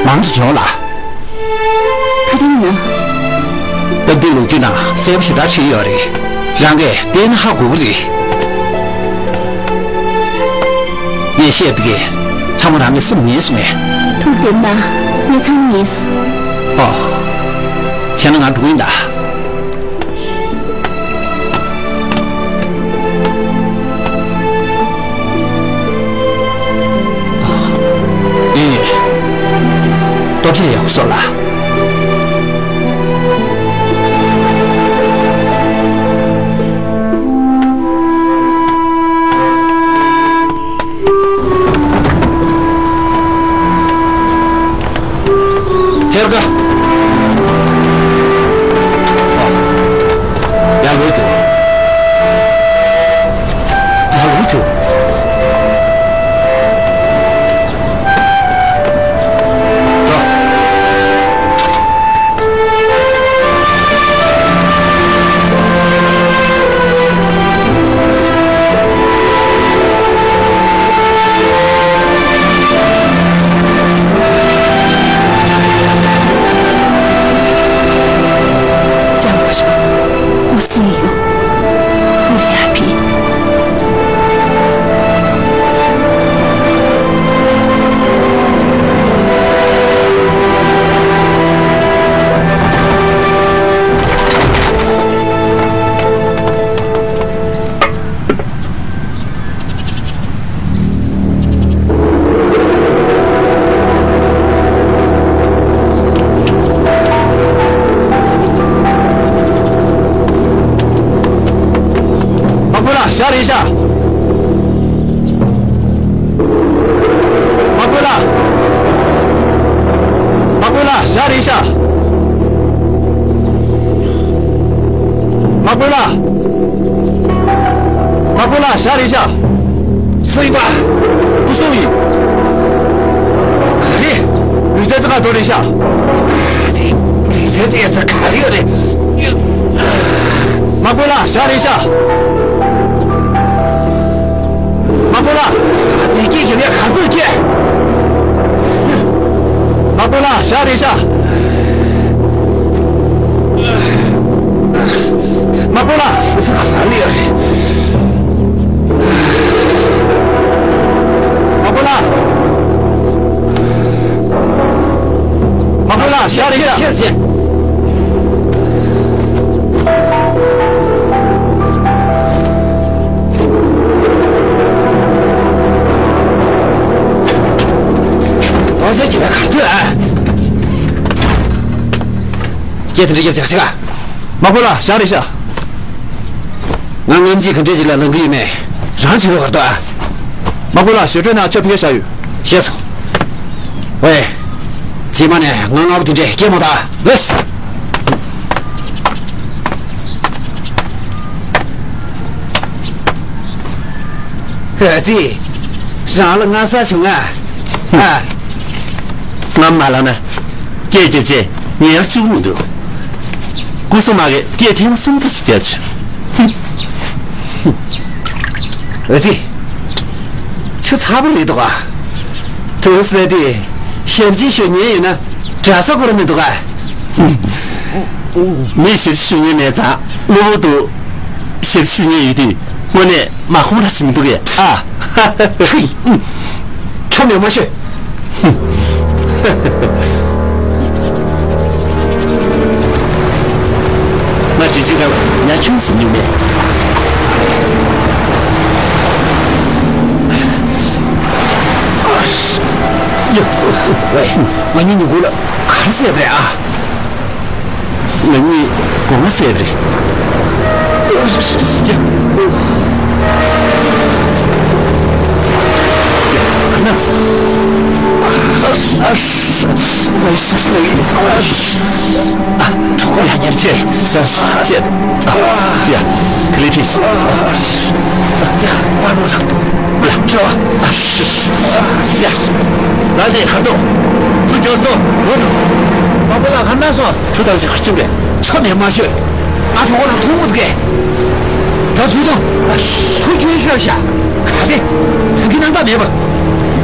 མང་ཙམ་འཇོག་ལ། ག་རེ་ཡིན་ན། སྟབས་བདེའི་ལོ་རྒྱུས་ནང་གསལ་པོ་ཞེ་དྲག་བྲིས་ཡོད་རེད། རང་གིས་བལྟས་ན་ཧ་གོ་གི་རེད། ངས་བཤད་པ་དེ་གས་ཚང་མ་རང་གིས་སེམས་ངེས་སོང་ངས། ཐུགས་བདེ་མ། ངས་ཚང་མ་ངེས་སོང་། ཨོ། བྱས་ན་ང་འགྲོ་གི་ཡིན་ད། ཡིན། ལྟོ་ཆས་ཡག་པོ་བཟོ་ལ། ཐེར་ཀ། ཡར་ལོག་རྒྱུགས། ཡར་ལོག་རྒྱུགས། འགྲོ། རེད་ཤག་དམག་དཔོན་ལགས། དམག་དཔོན་ལགས་ཞག་རེད་ཤག་སུ་ཡིན་པ། སྐུ་སྲུང་ཡིན། ག་རེ། ལུས་རྩལ་རྩེད་གར་འགྲོ་རེད་ཤག་ལུས་རྩལ་རྩེད་ས་ག་རེ་ཡོད་རེད། དམག་དཔོན་ལགས་ཞག་རེད་ཤག་དམག་དཔོན་ལགས། ཟས་སྐྱེལ་རྒྱབ་ཡ་ག་ཚོད་སྐྱེལ། དམག་དཔོན་ལགས་ཞག་རེད་ཤག་དམག་དཔོན་ལགས། ཟས་ས་ག་ལ་ཡོད་རེད། དམག་དཔོན་ལགས། དམག་དཔོན་ལགས་ཞག་རེད་ཤག་ཤག་ཤག་རྡོ་རྗེ་གི་བ་གར་དུ་ཨ། སྐད་དེ་འདྲ་རྒྱབ་ཆག་ཆག་དམག་དཔོན་ལགས་ཞག་རེད་ཤག་ང་ངམ་ཅིག་ག་འདྲས་ཅིག་ལ་ལང་གི་ཡོད་མེད། རང་ཆུ་བ་གར་དུ་ཨ། དམག་དཔོན་ལགས་ཞོ་ཏྲོའི་ནང་ཆབ་ཕི་ཤ་ཡོད། ཤེས་སོང་། ཝེ། རྗེས་མ་ནས་ང་ལྔ་པོ་དེ་འདྲས་སྐད་མ་བཏང་། ལེས། ཨ་ཙི། རང་ལ་ང་ས་བྱུང་ང་། ཨ། ང་མ་ལ་ན། སྐད་རྒྱབ་ཆེ་ཉེར་བཅུག་མི་འདུག་སྐུ་སྲུང་མ་གིས་སྐད་ཐེངས་གསུམ་ཙམ་ཞིག་རྒྱབ་བྱུང་། ཨ་ཙི། ཆུ་ཚ་པོ་རེད་འདུག་ཨ། དུས་ལས་དེ་ཞབས་ཕྱི་ཞུ་མཁན་ཡོད་ན་འདྲ་ས་སྐོར་མི་འདུག་ཨ། མི་ཞབས་ཕྱི་ཞུ་མཁན་མེད་ཙང་གློ་བུར་དུ་ཞབས་ཕྱི་ཞུ་མཁན་ཡོད་དུས་དངོས་གནས་མ་ཁོམ་ར་ཞིག་མི་འདུག་གས་ཨ། ཐུའི། ཆོ་མེད་མ་ཤོད། ང་དྲི་ཆུ་གང་ཉ་ཁྱོན་ཟིན་ཡོད་མེད། ཨ་ཤ། ཡ། ཝེ། ང་གཉིས་ཉི་གུ་ལ་གར་ཟེར་བས་ཨ། ང་གཉིས་སྒོ་ང་ཟེར་རེད། ཨ་ཤ་ཤ་ཤ། ཡ། ཨ་ཤ། ཨ་ཤ། ཨ་ཤ། ཨ་ཤ། ཨ་ཤ། ཨ། གྲོགས་པོ་ལ་ཉེར་ཆེ། ས་ས་ཆེ། ཨ། ཡ། ཁ་ལི་ཕིས། ཨ་ཤ། ཡ། པ་ནོ་ཚ། ཡ། ཆོ། ཨ་ཤ། ཡ། ལ་ལས་ཁ་དོ། ཚུར་འགྱོ་སོང་། ངོ་ཐུག་དམག་དཔོན་ལགས་ག་ན་སོང་། ཁྱོད་དང་ཅི་གར་ཕྱིན་པས། ཆོ་མེད་མ་ཤོད། ང་གྲོགས་པོ་ལ་ཐུག་འོང་གི། ད་ཚུར་དང་། ཨ་ཤ། ཚུར་སྐྱོན་ཤོར་ཤག་ག་ཚེ། ད་གི་ནང་ད་མེད་པ།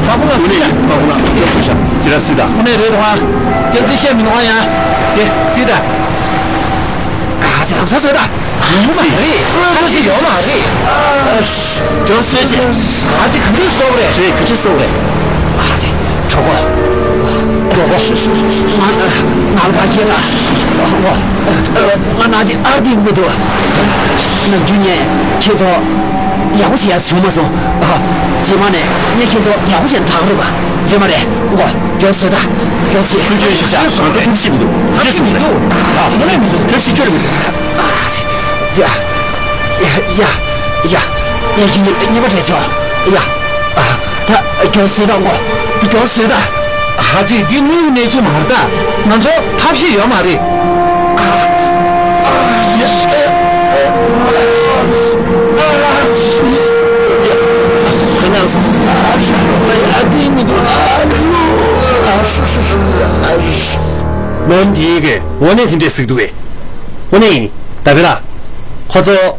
དམག་དཔོན་ལགས་སི་ད། དམག་དཔོན་ལགས་སི་ད། ཁྱེད་རང་སི་ད། དངོས་གནས་རེད་དོ་ཨ། ཅན་ཙི་བཤད་མི་འདུག་ཨ་ཡ། དེ་སི་ད། ཨ་ཙི་རང་ས་ཚོད་ད། ཡོང་མ་རེད། ཨ་ཙི་ཡོང་མ་རེད། ཨ་ཙི་ག་འདྲས་སོག་རེད། རེད་ག་འདྲས་སོག་རེད། ཨ་ཙི་གྲོགས་པོ། གྲོགས་པོ། ང་ང་ལ་ཕ་སྐྱེས་ད། ང་ན་ཅི་ཨར་དེ་མི་འདུག་ནམ་རྒྱུན་ངས་ཁྱེད་ཚོ་ཡག་པོ་བྱེད་ཡ་བྱུང་མ་སོང་། ཨ། རྗེས་མ་ནས་ངས་ཁྱེད་ཚོ་ཡག་པོ་བྱས་ནས་ཐག་རིང་བ། རྗེས་མ་རེད་ངོ་། མགྱོགས་བཟོས་ད། མགྱོགས་བྱེད། ཁྱོད་ཁྱོད་ཤི་ཤ་ང་ཚོ་ཐབས་ཤེས་མི་འདུག་ཐབས་ཤེས་མི་འདུག་ཨ་ཙི་ཐབས་ཤེས་ཁྱོད་རེད། ཨ་ཙི། ཡ་ཡ་ཡ། ངས་ཁྱེད་གཉིས་ལ་ཉེས་པ་སྤྲད་ཆོག་ཡ། ཨ། ད་མགྱོགས་བཟོས་ད་ངོ་། མགྱོགས་བཟོས་ད། ཨ་ཙི་འདི་དངོས་ཀྱི་གནས་ཚུལ་མ་རེད་ད། ང་ཚོ་ཐབས་ཤེས་ཡོད་མ་རེད། ཨ། ཨ། ཡ། ཨ། ཨ། ཨ། ཨ། ཨ། ཨ། མོན་དེའི་གི་དངོས་གནས་དེ་འདྲས་ཟིག་འདུག་གས། དངོས་གནས་ཡིན། ད་བེ་ལ། ཁོ་ཚོ། བྱ་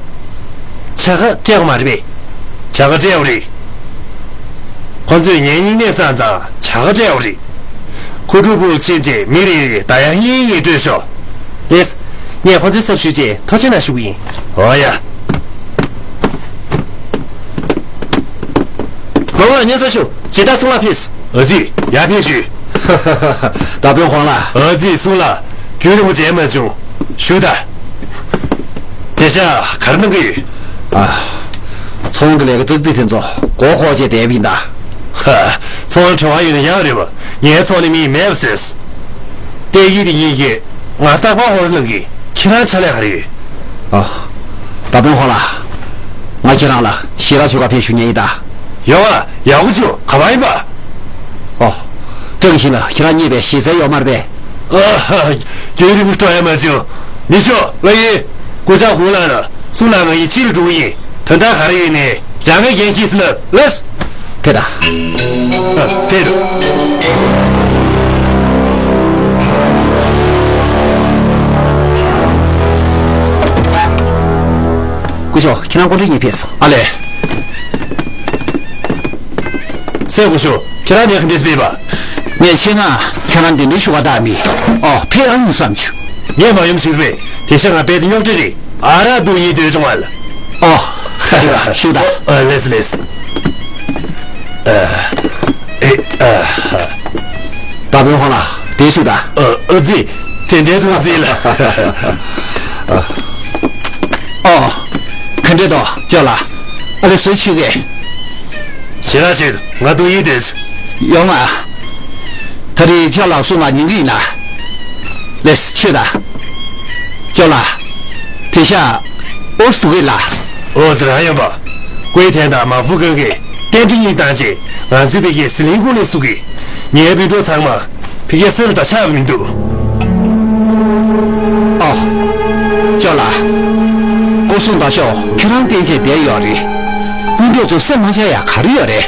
དགའ་སྤྲད་པ་མ་རེད་པས། བྱ་དགའ་སྤྲད་པ་རེད། ཁོ་ཚོས་ངའི་སྙིང་ནད་བསགས་ཙང་བྱ་དགའ་སྤྲད་པ་རེད། ཁོ་ཕྲུག་པོ་ཕྱིན་ཅི་མི་རེ་རེ་ད་ཡང་གཡས་གཡས་སྤྲོད་ཤོག་ལེས། ངས་ཁོ་ཚོའི་ཚབ་ཞུས་རྗེས་ཐུགས་རྗེ་གནང་ཞུ་གི་ཡིན། འོ་ཡ། མ་འོངས་ལ་སྙན་སེང་ཞུ། ཇི་ལྟར་གསུང་ལ་ཕེབས། ཨ་ཙི། ཡར་ཕེབས་ཞུ། ད་དཔོན་ཧོང་ལ། ཨ་ཙི་གསུང་ལ། རྒྱུན་རིང་པོ་མཇལ་མ་བྱུང་། ཞུ་ད། དེ་ཤ་གར་གནང་གི་ཡོད། ཨ། ཚོང་གི་ལས་ཀ་ཙག་ཙིག་དེ་ཚོ་མགོ་འཁོར་བྱས་བསྡད་པ་ཡིན་ད། ཧ། ཚོང་ལ་བྲེལ་བ་ཡོད་ན་ཡག་རེད་པ། ངའི་ཚོང་ལ་མི་མེད་པ་བཟོས། སྟེགས་ཡིག་དེ་གཉིས་ཀྱིས་ང་རྟག་པར་ཧོར་ལང་གི། ཁྱེད་རང་ཕྱག་ལས་ག་རེ་ཡོད། ཨ། ད་དཔོན་ཧོ་ལ། ང་ཁྱེད་རང་ལ་ཞེ་དྲག་ཆོ་ག་ཕེབས་ཞུ་མཁན་ཡིན་ད། ཡོང་ཨ། ཡག་པོ་བྱུང་། ག་པར་ཡིན་པ། ཨོ། ཀྲང་ཞིང་ལ་ཁྱེད་རང་རྙེད་པའི་ཞེ་སའི་ཡོད་མ་རེད་པས། ཨ་ཧ། རྒྱུན་རིང་པོ་སྤྲོ་ཡ་མ་བྱུང་། མི་ཤོག་ལགས་ཡིན། སྐུ་ཞབས་ཧུ་ལགས་ལ་སུ་ལ་ང་ཡི་ཕྱིར་འགྲོ་གི་ཡིན། དོན་དག་ག་རེ་ཡོད་ནས་རང་གི་འགན་ཁྱེར་སི་ལ་ལགས། ཕེབས་དང་། ཨ། ཕེབས་དང་། སྐུ་ཞབས་ཁྱེད་རང་སྐུ་མགྲོན་གཉིས་ཕེབས་སོང་། ཨ་ལས། སྲས་སྐུ་ཞབས་ཁྱེད་རང་ནས་ག་འདྲས་ཕེབས་པ། ངས་ཆེད་མངགས་ཁྱེད་རང་གདན་འདྲེན་ཞུ་བ་དག་མི། ཨོ་ཕེབས་ཨ་ཡོང་བསམ་བྱུང་། ངས་མ་ཡོང་ཞིག་རེད། དེ་ཤ་ང་པད་དེ་རྙོག་དྲ་རེད། ཨ་རག་འདུག་ཡིན་འདོད་བྱུང་བ་ལ། ཨོ། ཞུ་དང་། ཨ། ལེས་ལེས། ཨ། ཨེ། ཨ། ད་བོན་ཧོ་ལ་དེ་ཞུ་དང་། ཨ། ཨ་ཙི། དེ་འདྲའི་ཐུགས་རྗེ་ལ། ཨོ། ག་འདྲས་འདུག་ཅོ་ལགས། ཨ་ལེ་བཟོས་ཆུ་གེ། ཞེ་དྲག་ཆེ། ང་འདུག་ཡིན་འདོད། ཡོང་ང་། ད་རེས་ཅོ་ལགས་གསུང་ལ་ཉན་གི་ཡིན་ན། ལེས་ཆོས་དང་། ཅོ་ལགས། དེ་ཤ། ཨོ་སི་འདུག་གི་ལ། ཨོ་སི་རང་ཡོད་པ། ཀུའེ་ཐན་དང་མ་ཧྥུ་ཀུན་གྱིས་རྟེན་འབྲེལ་གཉིས་བཏང་རྗེས་ང་ཚོའི་བི་ཀའི་ཟི་ལིང་ཁུག་ལས་བསུ་གི། ངའི་སྤུན་གྲོགས་ཚང་མ་ཕ་གིའི་སེམས་ལ་ཆགས་མི་འདུག་ཨོ། ཅོ་ལགས། སྐུ་སྲུང་ཟླ་ཤོག་ཁྱེད་རང་བསྟེན་བྱས་བསྡད་ཡོད་རེད། སྤུན་གྲོགས་ཚོ་སེམས་མ་ཆགས་ཡ་ག་རེ་ཡོད་རེད།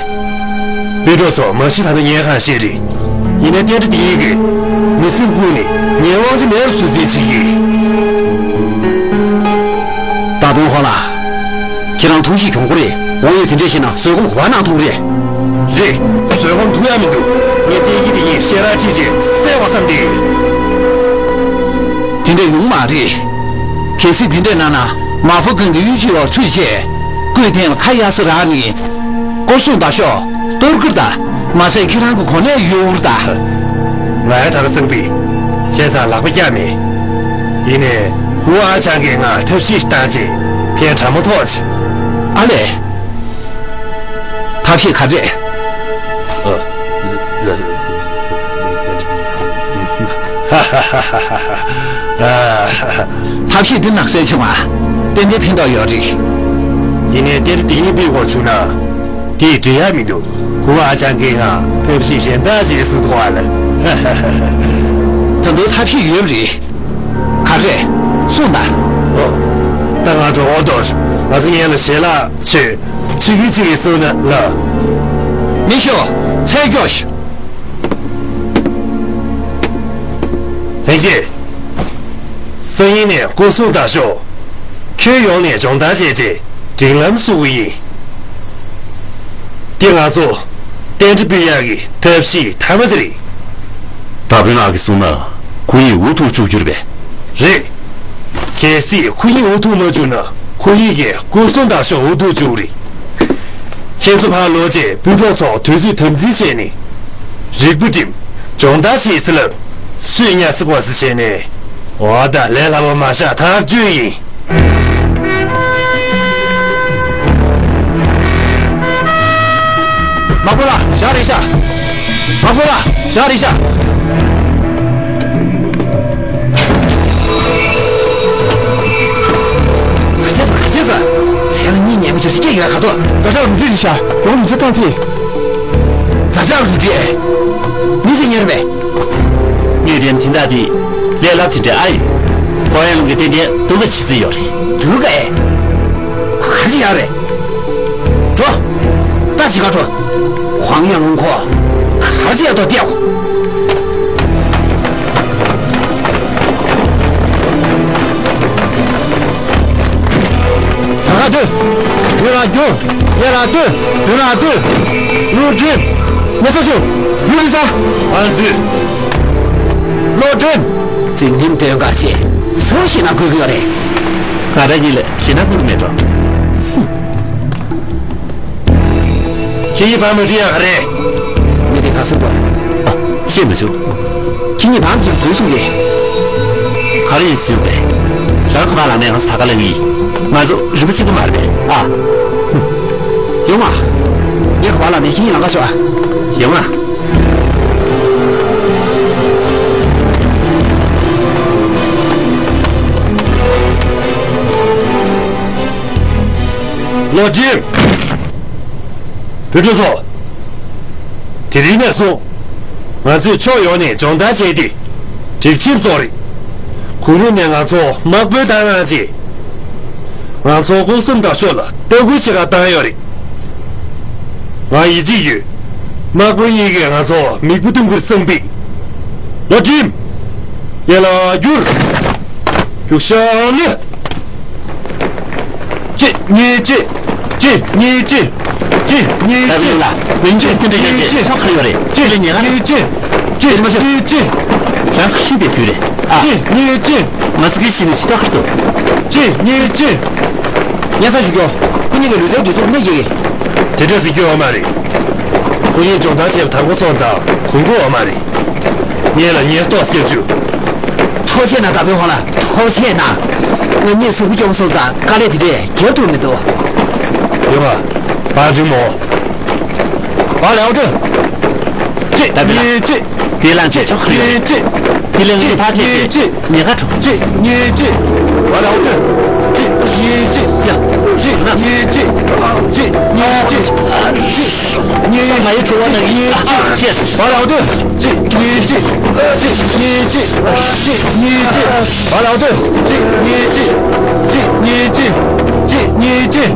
སྤུན་གྲོགས་ཚོ་མ་གཞི་ད་ནི་ངས་གང་བཤད་རེད། ཡིན་ནའི་རྟེན་འབྲེལ་འདི་ཡིན་གི། མི་སེམས་ཁུག་ནས་ངའི་དབང་ཆ་མེད་པར་བཟོ་རྩིས་བྱེད་ཀྱི། ད་དུང་ཧོ་ལ། ཁྱེད་རང་ཐུགས་གཤིས་གྱོང་པོ་རེད། དབང་ཡོད་དེ་འདྲས་བྱས་ན་བཟོད་སྒོམ་ག་པར་གནང་ཐུབ་རེད། རེད། བཟོད་སྒོམ་ཐུབ་ཡ་མི་འདུག་ངས་བསྟན་བཅོས་དེ་ཉིད་ཤེས་རབ་ཁྲིད་བྱས་བསལ་བ་བསམ་སྟེ། དེ་འདྲས་ཡོང་མ་རེད། གལ་སྲིད་དེ་འདྲས་གནང་ན་མ་ཧྥུ་ཀུན་གྱི་གཡུལ་ཇུས་འོག་ཚུད་བྱས། ཀུའེ་ཐན་ལ་ཁ་གཡར་ས་རག་ནི། སྐུ་སྲུང་ཟླ་ཤོག་གཏོར་སྐུལ་དང་། མ་ཟད་ཁྱེད་རང་གི་གོ་གནས་གཡུར་དང་། ང་ཡ་ད་ག་སང་པི། བྱས་ཙང་ལག་པ་བཀྱག་མེད། ཡིན་ནའི་ཧུའུ་ཨ་ཆང་གིས་ང་ཐབས་ཤེས་བཏང་རྗེས་ཕན་དྲང་མོ་ཐོགས་ཆེ། ཨ་ལས། ཐབས་ཤེས་ག་རེ། ཨ། ཐབས་ཤེས་འདི་ནགས་ཚལ་ཆུང་བ། ཏན་ཏན་ཕན་ཐོགས་ཡོད་རེད། ཡིན་ནའི་གཏེར་དེ་ཡིན་པའི་གོ་བྱུང་ན། དེས་འགྲིག་ཡ་མི་འདུག་ཁུ་བ་ཨ་ཅག་གིས་ང་ཐབས་ཤེས་གཞན་དག་བྱེད་སྲིད་དོ་ཨ་ལ། ད་དུང་ཐབས་ཤེས་ཡོད་རེད། ག་རེ། གསུངས་དང་། ཨོ། ད་ང་འགྲོ་འོང་དོ། ང་ཚོ་ངན་ལ་ཞལ་ལག་མཆོད། ཆི་གི་ཆི་གི་གསུངས་ན་ལ། མི་ཤོག་ཚལ་སྐྱོ་ཤོག་ལྷན་རྒྱས། སང་ཉིན་ནས་སྐུ་སྲུང་དང་ཤོག་ཁྱོན་ཡོངས་ནས་སྦྱོང་བརྡར་བྱས་རྗེས་སྒྲིག་ལམ་བཟོ་གི་ཡིན། འདི་ང་ཚོ་རྟེན་འབྲེལ་ཕུལ་ཡག་གི་ཐབས་ཤེས་མཐའ་མ་དེ་རེད། ད་བོན་ལགས་ཀྱིས་གསུངས་ན་ཁོ་གཉིས་འུ་ཐུག་བཅུག་རྒྱུ་རེད་པས། རེད། གལ་སྲིད་ཁོ་གཉིས་འུ་ཐུག་མ་བཅུག་ན་ཁོ་གཉིས་ཀྱིས་སྐུ་སྲུང་དང་ཤོག་འུ་ཐུག་བཅུག་རེད། ཁྱེད་ཚོ་ཕར་ལོག་རྗེས་སྤུན་གྲོགས་ཚོ་དུས་ཚོད་དམ་འཛིན་བྱས་ནས། རིག་པ་སྒྲིམ། སྦྱོང་བརྡར་བྱེད་ཟེར་ལབ། སུས་ཉར་སི་གོ་སི་བྱས་ནས། འོ་ད་ལས་སླ་པོ་མ་བཞག་ཐག་གཅོད་ཡིན། མ་པོ་ལ་བཞག་རེད་ཤག་མ་པོ་ལ་བཞག་རེད་ཤག་ག་བྱས་ས་ག་བྱས་ས། ཚལ་ལ་གཉིད་ཉལ་པོ་བྱོས་ཤིག་སྐད་ཡོད་ག་དོ། ཛ་དྲག་རུ་སྒྲིག་རེད་ཤག་ཡོང་ལུས་རྩལ་བཏང་ཕེ། ཛ་དྲག་རུ་སྒྲིག་ཨེ། མི་ཚེ་ཉེར་བས། དངོས་དོན་དེ་འདྲ་དེ་ལས་སླ་དེ་འདྲ་ཨ་ཡོད། ཧོ་ཡན་ལུང་གི་ཏན་ཏན་སྡུག་ག་བྱེད་རྩིས་ཡོད་རེད། སྡུག་ག་ཨེ། ཁོ་ག་རེ་བྱེད་ཡག་རེད། འགྲོ། ད་ཅི་ག་འགྲོ། ཧོ་ཡན་ལུང་ཁོ་ག་རེ་བྱེད་ཡག་ཏོ་བལྟས་གོ། ད་ག་སྡོད། ཡོད་ལ་རྒྱུ། ཡོད་ལ་སྡོད། ཡོད་ལ་སྡོད། བློ་སྒྲིམ། ཉེ་ས་ཤོག་ཡུལ་ལི་ས། ཨ་འཛུལ། བློ་སྒྲིམ། འཛིན་རིམ་སྟོན་གར་ཆེ། སུ་ཞེ་ན་དགོས་ཀྱི་ཡོད་རེད། ང་རང་ཉིད་ལ་ཞེ་ན་དགོས་ཀྱི་མེད་འགྲོ། ཁྱེད་ཀྱིས་བར་མ་འདྲི་ཡག་ག་རེད། མི་དེ་ག་སུ་དོ། ཤེས་མ་བྱུང་། ཁྱེད་གཉིས་བར་དུ་འཛུལ་སོང་གི། ག་རེ་ཡིན་ཟེར་བས། རང་ག་པར་ལ་ནས་ང་ཚོ་ད་ག་ལ་ཡིན། ང་ཚོ་རིན་པོ་ཆེ་གི་མ་རེད་པས་ཨ། ཡོང་ང་། ངས་ག་པར་ལ་ནས་ཁྱེད་གཉིས་ལམ་ཁ་ཤོག་ཨ། ཡོང་ང་། བློ་སྒྲིམ། བུ་ཕྲུག་ཚོ། དེ་རིང་ནས་བཟུང་། ང་ཚོས་ཕྱོགས་ཡོངས་ནས་སྦྱོང་བརྡར་བྱས་ཏེ། སྒྲིག་ཁྲིམས་སོགས་རེད། གོང་རིམ་ནས་ང་ཚོ་དམག་དཔོན་བཏང་གནང་རྗེས། ང་ཚོ་ལྐོག་ཟ་དྲག་ཤོས་ལ་ལྟ་སྐུལ་བྱེད་གར་བཏང་ཡོད་རེད། ང་ཡིད་ཆེས་ཡོད། དམག་དཔོན་གཉིས་ཀས་ང་ཚོ་མིག་དཔེ་སྟོན་ཁུལ་གསང་པས། ལོ་ཁྲིམས། ཡན་ལག་བསྒྱུར། རྒྱུགས་ཤར་ལེ། གཅིག་གཉིས་གཅིག་གཅིག་གཉིས་གཅིག་གཅིག་གཉིས་གཅིག་ད་བུ་ལ་དཔོན་གཅིག་དེ་འདྲ་ཡོད་ཅེས་ཆོག་ཁ་ཡོད་རེད། གཅིག་གཉིས་གཅིག་གཅིག་མ་ཆོག་གཉིས་གཅིག་རང་ཁ་ཤི་པའི་བུ་རེད་ཨ། གཅིག་གཉིས་གཅིག་ང་ཚོ་གི་ཤི་ནི་ཤི་ཐོག་ཁ་ཐུག་གཅིག་གཉིས་གཅིག་སྙན་སེང་ཞུ་རྒྱུ། ཁོ་གཉིས་ཀྱི་ལུས་རྩལ་སྒྲིག་འཛུགས་མི་ཡི་གེ། དེ་འདྲ་ཟེར་རྒྱུ་ཡོད་མ་རེད། ཁོ་གཉིས་སྦྱོང་བརྡར་བྱས་པ་དང་པོ་སོང་ཙང་གོང་གོ་ཡོད་མ་རེད། ངས་ལ་ངས་ལྟོགས་སྐྱབས་བཅུག་ཐུགས་རྗེ་གནང་། ད་བུན་ཧོང་ལ་ཐུགས་རྗེ་གནང་། ང་གཉིས་གཟུགས་པོ་སྐྱོ་པོ་སོང་ཙང་དཀའ་ལས་དེ་འདྲས་རྒྱག་ཐུབ་མི་འདུག་ཡོད་པ། བར་འགྲིག་མོ། བར་ལེའོ་ཏུ། གཅིག་ད་བུན་ལ་གཉིས་གཅིག་དེ་ལ་གཅིག་ཆོག་ཡོད་རེད། གཉིས་གཅིག་དེ་ལ་ངས་ཕར་ཐེ་ཆེ་ཉེ་ཁ་གྲོགས། གཅིག་གཉིས་གཅིག་བར་ལེའོ་ཏུ། གཅིག་གཉིས་གཅིག་ཡ། གཅིག་གཉིས་གཅིག་གཅིག་གཉིས་གཅིག་གཉིས་གཅིག་ང་ཡི་ཁྲོ་བ་ན་ཡིན། ཅེས་བར་ལེའོ་ཏུ། གཅིག་གཉིས་གཅིག་གཅིག་གཉིས་གཅིག་གཅིག་གཉིས་གཅིག་བར་ལེའོ་ཏུ། གཅིག་གཉིས་གཅིག་གཅིག་གཉིས་གཅིག་གཅིག་གཉིས་གཅིག་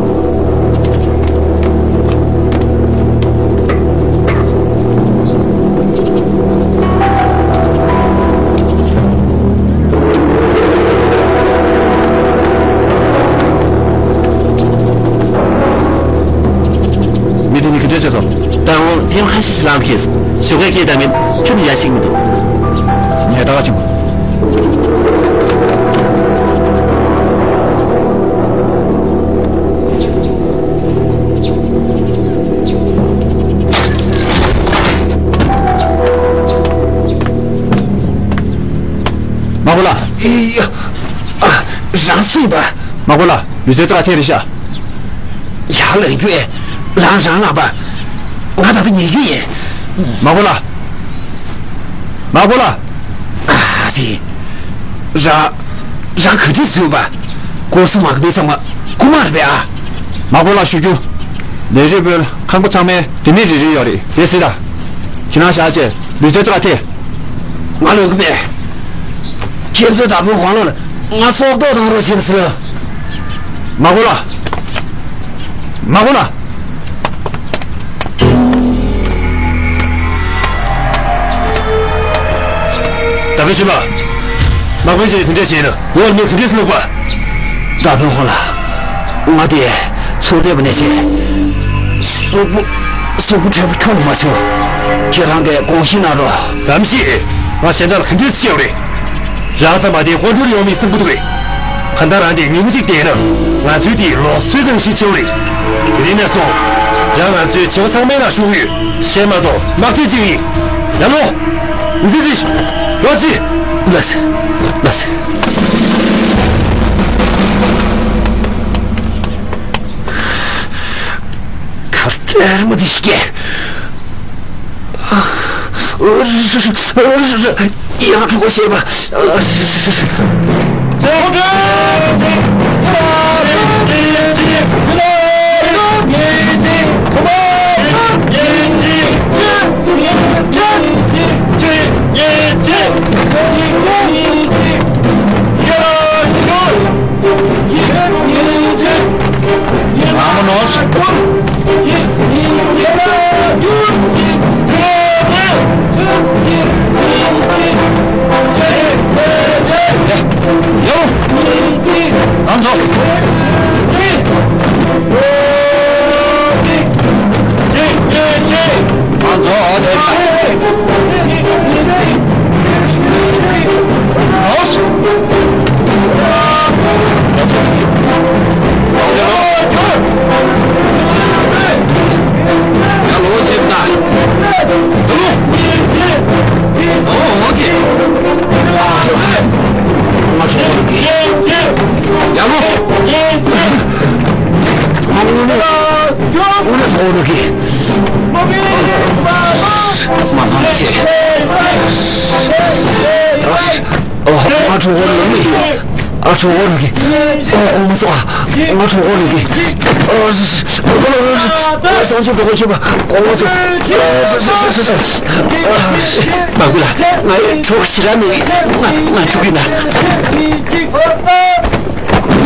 མི་དེ་གཉིས་ག་འདྲས་བྱས་སོང་། ད་འོང་ཐེམ་ཁ་ཤས་ཤིག་ལམ་ཁེལ། ཞོགས་ཀའི་སྐད་བཏང་མིན་ཁྱོད་ཡ་ཞིག་མི་འདུག་ངས་ད་ག་ཆེན་པོ། མ་གོ་ལ། ཨི་ཡ། ཨ། རང་སུ་ཡིན་པ། མ་གོ་ལ། ལུས་རྩལ་རྩ་ལ་ཐེ་རེ་ཤ། ཡར་ལ་རྒྱུ་ཨེ། རང་རང་ལ་པ། ང་ད་ལྟ་ཉལ་རྒྱུ་ཡིན། མ་གོ་ལ། མ་གོ་ལ། ཨ་ཙི། ར། རང་ག་འདྲས་བཟོས་པ། སྒོ་སུ་མ་གི་པའི་ཚང་མ་རྐུ་མ་རེད་པས་ཨ། མ་གོ་ལ་ཞུ་རྒྱུ། ལས་རིགས་པོའི་ཁང་པ་ཚང་མའི་དེ་མིན་རེ་རེ་ཡོད་རེད་དེ་སྲིད་ལ། ཁྱེད་རང་བཞག་བྱས་ལུས་རྩལ་རྩ་ལ་ཐེ། ང་ལོན་གི་མེད། ཁྱེད་ཚོ་ད་བུ་ཧོང་ལོ་ལ་ང་སྲོག་ཐོག་བཏང་རོགས་བྱེད་ཟེར། མ་གོ་ལ། མ་གོ་ལ། ད་བུ་ཤི་མ། དམག་དཔོན་ཅིག་དེ་འདྲས་བྱས་ན་འོག་མི་ག་འདྲས་སུ་ལུག་པ། ད་བུ་ཧོང་ལ། ང་དེ་ཚོགས་སྡེ་བ་ནས་བྱས། སོག་པོ། སོག་པོ་ཁྲལ་པོ་ཁྱོན་ནས་མ་བྱུང་། ཁྱེད་རང་གིས་དགོངས་ཞིབ་གནང་རོགས། ཙམ་ཞིག་ང་གཞན་དག་ལ་ག་འདྲས་སེ་བྱེད་པ་རེད། རང་ས་མ་དེ་ཀོང་ཀྲོའུ་ཡོང་མི་སེམས་པོ་འདུག་རེད། གང་ལྟར་རང་དེ་ཉིན་མོ་གཅིག་བསྡད་ན་ང་ཚོའི་དེ་ལོག་སུའི་གང་ཞིག་བྱེད་པ་རེད། དེ་རིང་ནས་བཟུང་རང་ང་ཚོའི་བྱེད་པོ་ཚང་མའི་ནང་ཞུགས་ཡོད། གཞན་མ་གཏོགས་དམག་སྤྱི་གཅིག་ཡིན། ཡ་ལོ། ཨུ་ཙི་ཙི། ཡོ་ཙི། ལ་སི། ལ་སི། ཁར་ཏེར་མ་དེ་ཤི་ཀེ། ཡང་འཁྲུག་པ་བྱེད་པ། ཨ། གྲོད་ཁོག་ལུག་གི། ཨོ། དགོངས་པ་སོང་། ཨ། ང་གྲོད་ཁོག་ལུག་གི། ཨ། ཨ། ཨ། ཨ། ཨ། སང་ཆུང་གྲོད་ཁོག་ཁྱེར་བ། དགོངས་པ་སོང་། ཨ། ཨ། ཨ། ཨ། མ་དགོས་ལ། ང་གྲོད་ཁོག་ཞེ་དྲག་མེད། ང་ང་འགྲོ་གི་ན།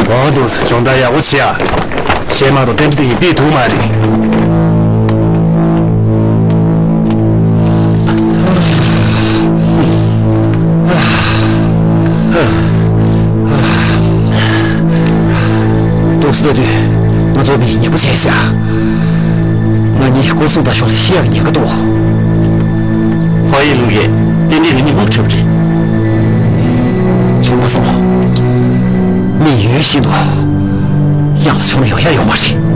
འོ་འདུག་སེ་སྦྱོང་བརྡར་ཡག་པོ་བྱེད་ཨ། གཞས་མ་གཏོགས་རྟེན་འབྲེལ་དེ་ཡིན་པའི་དུ་མ་རེད། ཏོག་ཙམ་ལྟ་དུས་ང་ཚོ་མི་ཉེ་པོ་བྱས་ཤག་ང་གཉིས་སྐོར་སྲུང་ལྟ་ཞོར་ཤི་ཡག་ཉེན་ཁ་འདུག་ཧྭ་ཡི་ལུག་གིས་རྟེན་འབྲེལ་རིང་མོ་འཁྲབ་རེད། བྱུང་མ་སོང་། མི་ཡོད་བཞིན་དུ་གཡང་ལ་མཆོང་ན་ཡོང་ཡ་ཡོད་མ་རེད།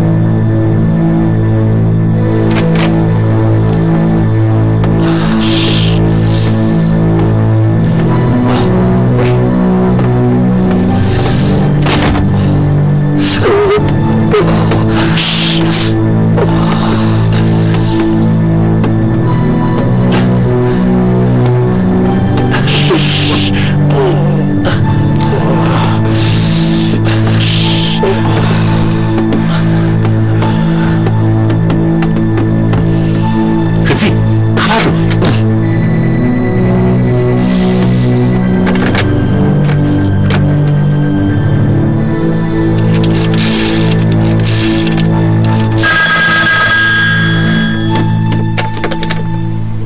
ག་ཚིག་ད་བར་དུ།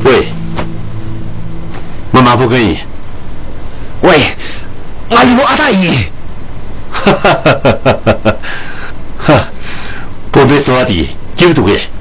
ཝེ། ང་མ་ཕོ་རྒན་ཡིན། ཝེ། ང་ལུ་ཨ་ཐག་ཡིན། ཧ། སྤོམ་པའི་སོ་བ་དེ་སྐྱིད་པོ་འདུག་གས།